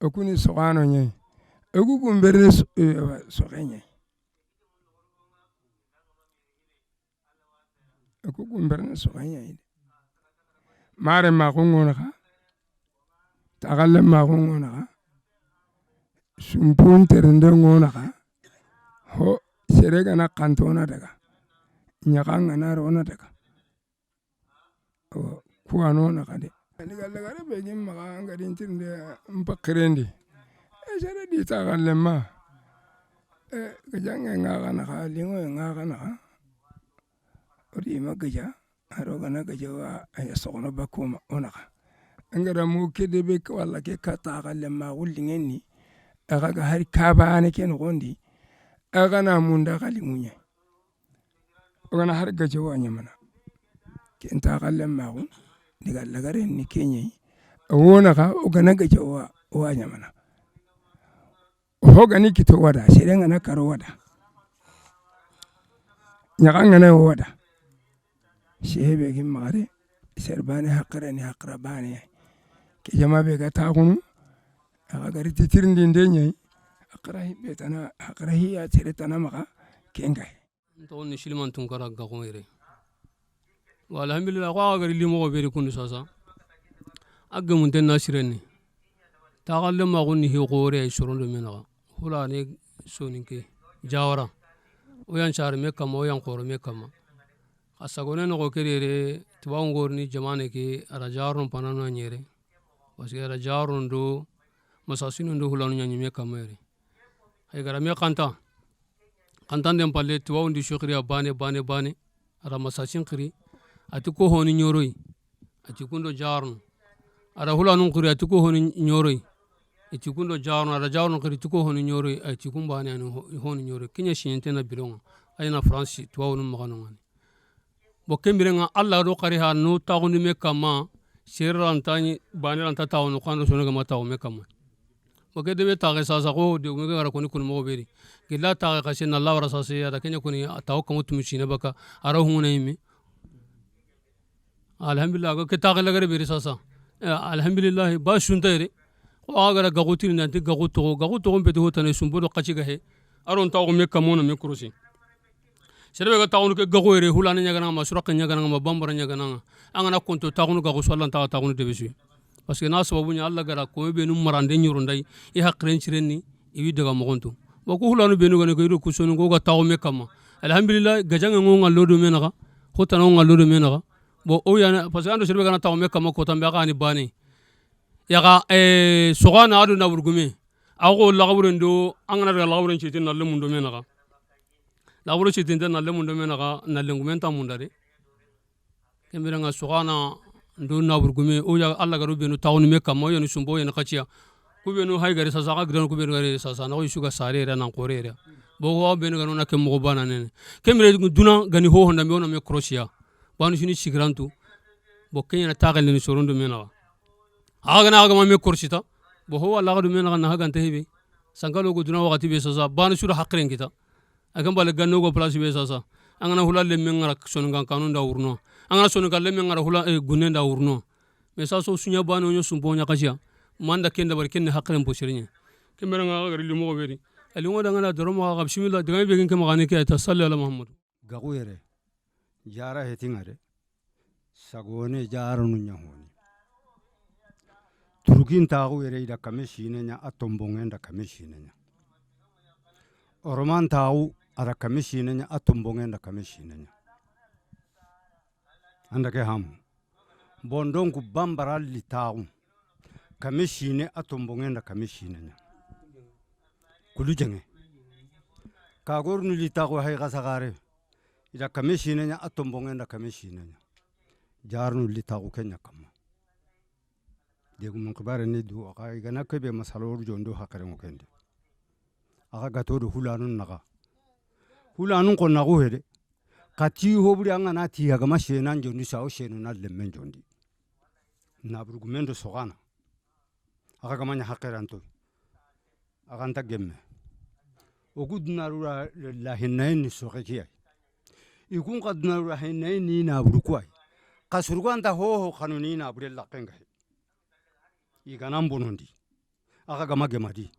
O kuni sokano nyai. O gu gumbere so, eh, soke nyai. Aku gumberne so kanya ide. Mare ma ko ngona ka. Tagalle ma ko ngona ka. Sumpun terende ngona ka. Ho sere gana kantona daga. Nyaka ngana rona daga. O kuwano na kade. Ni galle gare be gin maga ngari tirnde mpakirendi. E sere di tagalle ma. E gajange ngaga na ka, lingo ngaga na ka. O di ma gaja, aro gana gaja wa aya sogono bakuma onaka. Angara mu kede be ka wala ke ka taga le ma wulli ngenni. Aga ga hari kabane ken gondi. Aga na munda ga lingunya. O gana har gaja wa nyamana. Ken taga le ma gun. Diga lagare ni kenyi. Wona ka o gana gaja wa wa nyamana. Ho gani kito wada, sere ngana karo wada. Nyaka ngana wada. Sehebe gi magare, ser bane hakra ni hakra bane. Ke jama be ga tagunu, aga gari titirndi nde nyai. Hakra hi be tana, hakra hi ya sere tana maka, kenga. N toxon ni Siliman Tunkara Gaxo yere. Wa alhamdulillah, ko axa gari limoxo beri kundu sasa. A gemunten na sirenni. Taxalle maxun ni hi xoore ay sorondo me naxa. Hulane soninke. Jawara. O yan sar me kama, o yan xoro me kama. Xa sagone noxo ke yere, tubabu ngorni jamane ke, ara jaron panano a ɲere. Parce que ara jaron do, masasino do hulanu ɲaɲi me kama yere. Hay gara me xanta. Xantanden palle, tuwawundi su xiri a bane, bane, bane. Ara masasin xiri. Ati ko honi ɲoroy. Ati kundo jarno. Ara hulanun xiri, ati ko honi ɲoroy. Iti kundo jarno, ara jarno xiri, ti ko honi ɲoroy. Ati kun bane ani ho-, honi ɲoroy. Kiɲa siɲente na bilonga. Ayna France, tuwawunun maxanongani. Bo kembirenga Allah do xari ha no taxundi me kama, serranta ni bane ranta taxunu xando sono gama taxu me kama. Bo ke debe taxe sasa xo de me gara koni koni moxo beri. Gilla taxe xa sen Allah wara sasa ya da kenya koni taxu kamo tumi sine baka ara huna yime. Alhamdulillah, ko ke taxe lagare beri sasa. Eh, alhamdulillah, ba sunta yere. Ko a gara gaxu tiri nanti gaxu toxo, gaxu toxo mbete hotane sumbo do xaci gahe. Aron taxu me kamono me kurusi. Sere be ga taxunu ke gaxo yere, hulane ɲagananga ma, suraqe ɲagananga ma, bambara ɲagananga. An gana konto taxunu gaxo su, Allah ntaxa taxunu debe su. Parce que na sababu ɲa Allah gara ko be nu marande ɲoro nday, i haqiren cirenni, i wi daga moxonto. Bon, ko hulanu be nu gane ko i do ku sonu ko ga taxu me kama. Alhamdulillah, gajange ngo ngallo do me naxa, hotana ngo ngallo do me naxa. Bon, o yana, parce que ando sere be gana taxu me kama ko tambe a xani bane. Yaxa, eh, soxana a do naburgume. A xo laxaburen do, an gana daga laxaburen cetin na lemun do me naxa. Laxabure cetinte na lemun do me naxa, na lengumen ta munda de. Kembirenga soxana do naburgume, o ya Allah garo benu taxunu me kama, o yani sumbo, o yani xaciya. Ku be no hay gari sasa, xa gidan ku be no gari sasa, na ko i su ga sare yere, nan xoore yere. Bon, ko be no ga no na ke moxo bana nene. Ke mire duna ga ni ho honda me wona me korosiya. Banu suni sigirantu. Bon, ke ɲa na taxel ni sorondo me naxa. Axa ga na axa ga ma me korosita. Bon, ho wala axa du me naxa na axa ga nta hebe. Sankalo go duna waxati be sasa, banu su da haqilen kita. A ga mbale ganno go place be sasa. An ga na hula lemme ŋara Soninkan kanu nda wurno. An ga na Soninkan lemme ŋara hula, eh, gunne nda wurno. Mais sasa su ɲa banu ɲo sumpo ɲa kasiya. Manda ken dabari ken ni haqilen po sere ɲa. Ke mire ŋa gari limo go beri. Ali ŋo da ŋa na doro ma ga bismillah, daga be ken ke ma ga ni ke ta salli ala Muhammad. Gaxu yere, jara heti ŋa de. Sagone jaranu ɲa honi. Turkin taxu yere i da kame sine ɲa, a tomboŋen da kame sine ɲa. Oroman taxu a da kame sine ɲa, a tomboŋen da kame sine ɲa. Anda ke hamu. Bon, donc, bambara li taxu. Kame sine a tomboŋen da kame sine ɲa. Kulu jeŋe. Ka gornu li taxu hay xa saxare. I da kame sine ɲa, a tomboŋen da kame sine ɲa. Jarnu li taxu ke ɲa kama. Degu mun xibare ni du, axa i ga na ke be masalo wor jondo haqilen ŋo ken di. Axa ga to do hulanun naxa. Hulanun xo naxu hede. Xa ti ho buri an ga na ti a ga ma senan jondi sa o senu na lemmen jondi. Na buru gumen do sogana. Axa ga ma ɲa haqiranto. Axa nta gemme. O ku duna ru ra la hinnayen ni soxe ki ay. I kun xa duna ru ra hinnayen ni na buru ku ay. Xa suruga nta ho ho xanu ni na bure laqqen ga he. I ga na bonondi. Axa ga ma gema di.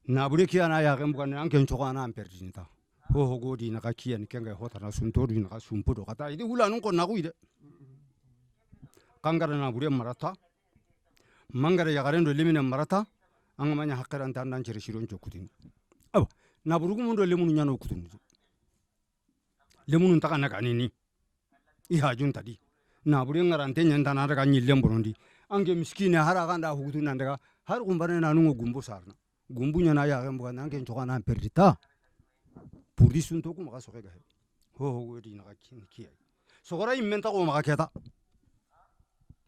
Na bure ki a na yaxen bugandi, an ken coxo a na an perdini ta. Ho ho go di na xa kiyani ken ga hotana sunto di na xa sumpu do xa ta. I di hulanun xo naxu i de. Xa n ga da na bure marata. Ma n ga da yaxaren do lemine marata. An ga ma ɲa haqiranta an da an cere siron co kutini. Awa, na buru gumun do lemunu ɲa no kutuni. Lemunu nta xa na ga ni ni. I hajun ta di. Na bure ŋarante ɲa nta na daga ɲillen bonondi. An ke miskine hari axa n da hugutu na daga. Hari gumbane na nu ŋo gumbu sarna. Gumbu ɲa na yaxen bugandi, an ken coxo a na an perdita. Pour di sunto ku maxa soxe ga he. Ho ho go di na xa kin kiyay. Soxora yimmen ta xo maxa keta.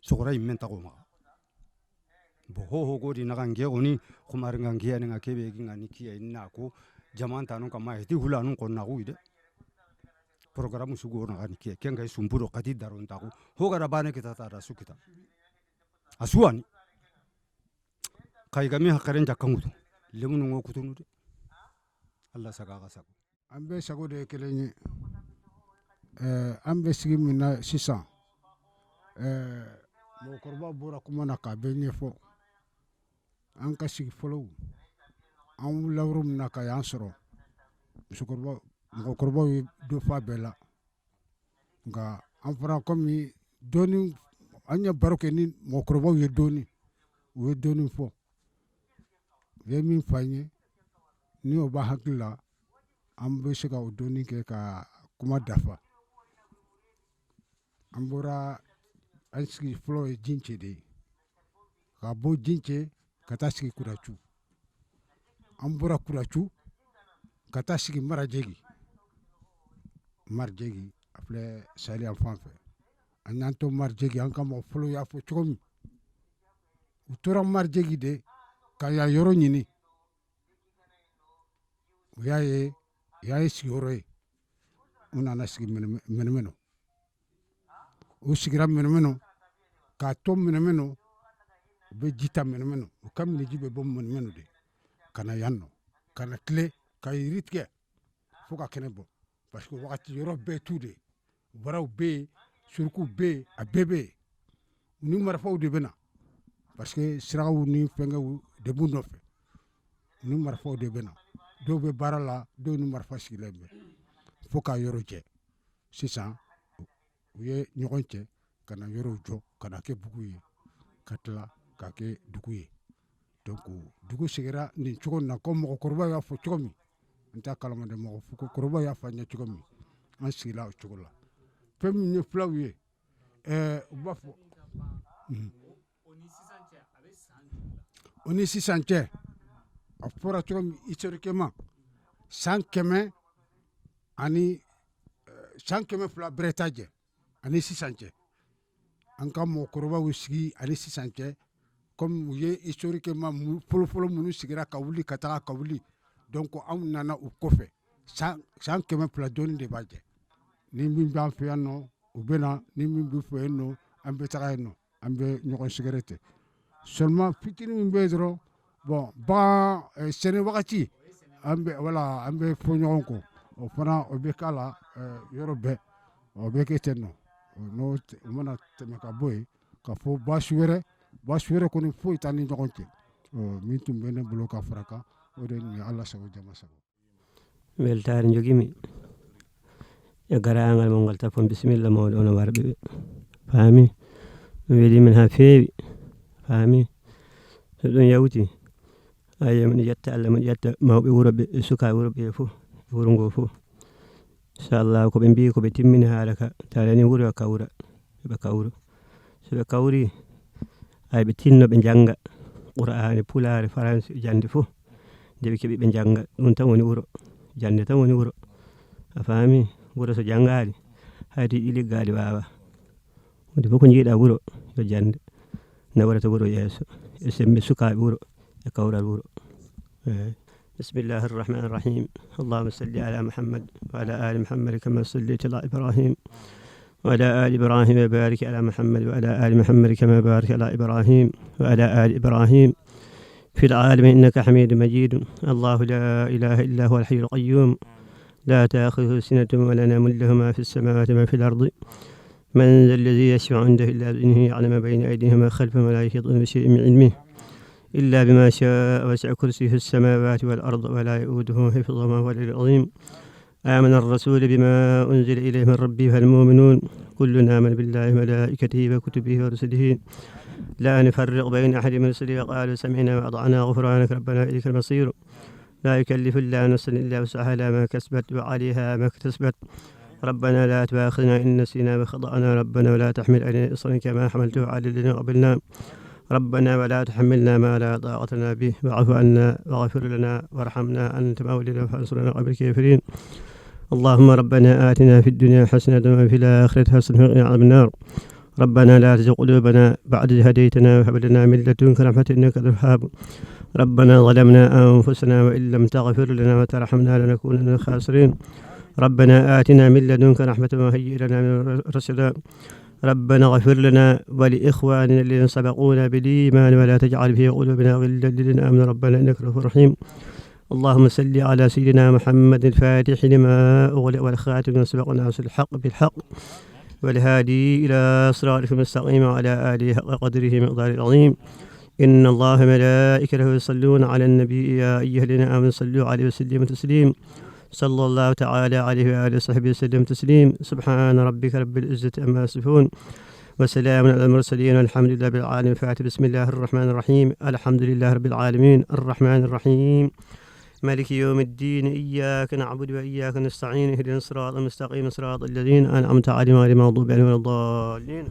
Soxora yimmen ta xo maxa. Bo ho ho go di na xa n ke xoni, xumari ŋa n kiyani ŋa ke be gi ŋa ni kiyay na ko, jaman tanu kama heti hulanun xo naxu i de. Programme su go na xa ni kiyay, ken ga sumpu do xa ti daron ta xo. Ho ga da bane kita ta da su kita. A suwani. Xa i ga mi haqilen jakka ŋutu. Lemunu ŋo kutunu de. Allah saga xa sago. An be sago de kelen ye. Eh, an be sigi min na sisan. Eh, mɔgɔkɔrɔba bɔra kuma na k'a bɛ ɲɛfɔ. An ka sigi fɔlɔw, an wulila yɔrɔ min na ka y'an sɔrɔ, musokɔrɔba, mɔgɔkɔrɔbaw ye dɔ fɔ a bɛɛ la. Nka an fana kɔmi dɔɔni, an ye baro kɛ ni mɔgɔkɔrɔbaw ye dɔɔni, u ye dɔɔni fɔ. U ye min fɔ an ye, ni o b'a hakili la, an bɛ se ka o dɔɔni kɛ ka kuma dafa. An bɔra, an sigi fɔlɔ ye Jincɛ de ye. Ka bɔ Jincɛ ka taa sigi Kuracu. An bɔra Kuracu ka taa sigi Marajegi. Marajegi, a filɛ Sali yan fan fɛ. An y'an to Marajegi, an ka mɔgɔ fɔlɔ y'a fɔ cogo min. U tora Marajegi de ka yan yɔrɔ ɲini. U y'a ye, u y'a ye sigiyɔrɔ ye. U nana sigi Mɛnɛmɛ-, Mɛnɛmɛnɛ. U sigira Mɛnɛmɛnɛ, k'a to Mɛnɛmɛnɛ, u bɛ ji ta Mɛnɛmɛnɛ. U ka miniji bɛ bɔ Mɛnɛmɛnɛ de, ka na yan nɔ, ka na tile, ka yiri tigɛ, fo ka kɛnɛ bɔ. Parce que wagati yɔrɔ bɛɛ tu de, waraw bɛ yen, suruku bɛ yen, a bɛɛ bɛ yen. U ni marifaw de bɛ na, parce que sirakaw ni fɛnkɛw de b'u nɔfɛ. U ni marifaw de bɛ na. Dɔw bɛ baara la, dɔw ni marifa sigilen bɛ, fo ka yɔrɔ jɛ. Sisan, u ye ɲɔgɔn cɛ, ka na yɔrɔw jɔ, ka na kɛ bugu ye, ka tila ka kɛ dugu ye. Donc, dugu sigira nin cogo in na, ko mɔgɔkɔrɔba y'a fɔ cogo min, n t'a kalama dɛ, mɔgɔkɔrɔba y'a fɔ an ye cogo min, an sigila o cogo la. Fɛn min ye fulaw ye, ɛɛ, u b'a fɔ, unhun. O ni sisan cɛ, a fɔra cogo min, historiquement, san kɛmɛ ani, ɛɛ, san kɛmɛ fila bɛrɛ t'a jɛ. Ani sisan cɛ, an ka mɔgɔkɔrɔbaw sigi ani sisan cɛ, comme u ye historiquement mu- fɔlɔfɔlɔ minnu sigira ka wuli ka taga ka wuli, donc anw nana u kɔfɛ san san kɛmɛ fila dɔɔni de b'a jɛ. Ni min b'an fɛ yan nɔ, u bɛ na, ni min b'u fɛ yen nɔ, an bɛ taga yen nɔ, an bɛ ɲɔgɔn sɛgɛrɛ ten. Seulement fitinin min bɛ yen dɔrɔn, bon, bagan eh, sɛnɛ wagati, an bɛ voilà, an bɛ fɔ ɲɔgɔn kɔ. O fana o bɛ k'a la eh, yɔrɔ bɛɛ, o bɛ kɛ ten nɔ. O n'o tɛ- o mana tɛmɛ ka bɔ yen, ka fɔ baasi wɛrɛ, baasi wɛrɛ kɔni foyi t'an ni ɲɔgɔn cɛ. Ɔ, min tun bɛ ne bolo ka fara kan, o de ye nin ye, Ala sago, jama sago. Weltaare njogimi e garaangal mon ngal, tappon bisimilla mawɗo, onon warɓe ɓe. Faami? Ɗum weli min haa feewi. Faami? So ɗum yawti, ayo, min ƴetta Allah, min ƴetta mawɓe wuro ɓe, e sukaaɓe wuro ɓe fof, e wuro ngo fof. Inchallah, ko ɓe mbiyi, ko ɓe timmini haala ka, taala ni wuro e kawra, ɓe kawra. So ɓe kawri, ay, ɓe tinno, ɓe njannga Qur'aani, Pulaar, Faransi, jannde fof. Nde ɓe keɓi, ɓe njannga. Ɗum tan woni wuro. Jannde tan woni wuro. A faami? Wuro so janngaali, hay to yiɗi liggaali waawa. Wonde fof ko njiiɗa wuro, yo jannde. Nawrata wuro yeeso. E semmbe sukaaɓe wuro, e kawral wuro. Eey. بسم الله الرحمن الرحيم. اللهم صل على محمد وعلى آل محمد كما صليت على إبراهيم وعلى آل إبراهيم، وبارك على محمد وعلى آل محمد كما باركت على إبراهيم وعلى آل إبراهيم في العالمين إنك حميد مجيد. الله لا إله إلا هو الحي القيوم، لا تأخذه سنة ولا نوم، له ما في السماوات وما في الأرض، من ذا الذي يشفع عنده إلا بإذنه، يعلم ما بين أيديهم وما خلفهم، ولا يحيطون بشيء من علمه إلا بما شاء، وسع كرسيه السماوات والأرض، ولا يؤوده حفظهما، وهو العلي العظيم. آمن الرسول بما أنزل إليه من ربه والمؤمنون، كل آمن بالله وملائكته وكتبه ورسله، لا نفرق بين أحد من رسله، وقالوا سمعنا وأطعنا، غفرانك ربنا إليك المصير. لا يكلف الله نفسا إلا وسعها، لها ما كسبت وعليها ما اكتسبت. ربنا لا تؤاخذنا إن نسينا أو أخطأنا، ربنا ولا تحمل علينا إصرا كما حملته على الذين من قبلنا، ربنا ولا تحملنا ما لا طاقة لنا به، واعف عنا واغفر لنا وارحمنا، أنت مولانا فانصرنا على القوم الكافرين. اللهم ربنا آتنا في الدنيا حسنة وفي الآخرة حسنة وقنا عذاب النار. ربنا لا تزغ قلوبنا بعد إذ هديتنا وهب لنا من لدنك رحمة إنك أنت الوهاب. ربنا ظلمنا أنفسنا وإن لم تغفر لنا وترحمنا لنكونن من الخاسرين. ربنا آتنا من لدنك رحمة وهيئ لنا من رشدا. ربنا اغفر لنا ولإخواننا الذين سبقونا بالإيمان ولا تجعل في قلوبنا غلا للذين آمنوا ربنا إنك رؤوف رحيم. اللهم صل على سيدنا محمد الفاتح لما أغلق والخاتم لما سبق ناصر الحق بالحق والهادي إلى صراطك المستقيم وعلى آله حق قدره ومقداره العظيم. إن الله وملائكته يصلون على النبي، يا أيها الذين آمنوا صلوا عليه وسلموا تسليما. صلى الله تعالى عليه وآله وصحبه وسلم تسليما. سبحان ربك رب العزة عما يصفون، وسلام على المرسلين، والحمد لله رب العالمين. فاتح. بسم الله الرحمن الرحيم. الحمد لله رب العالمين، الرحمن الرحيم، مالك يوم الدين، إياك نعبد وإياك نستعين، اهدنا الصراط المستقيم، صراط الذين أنعمت عليهم، غير المغضوب عليهم ولا الضالين.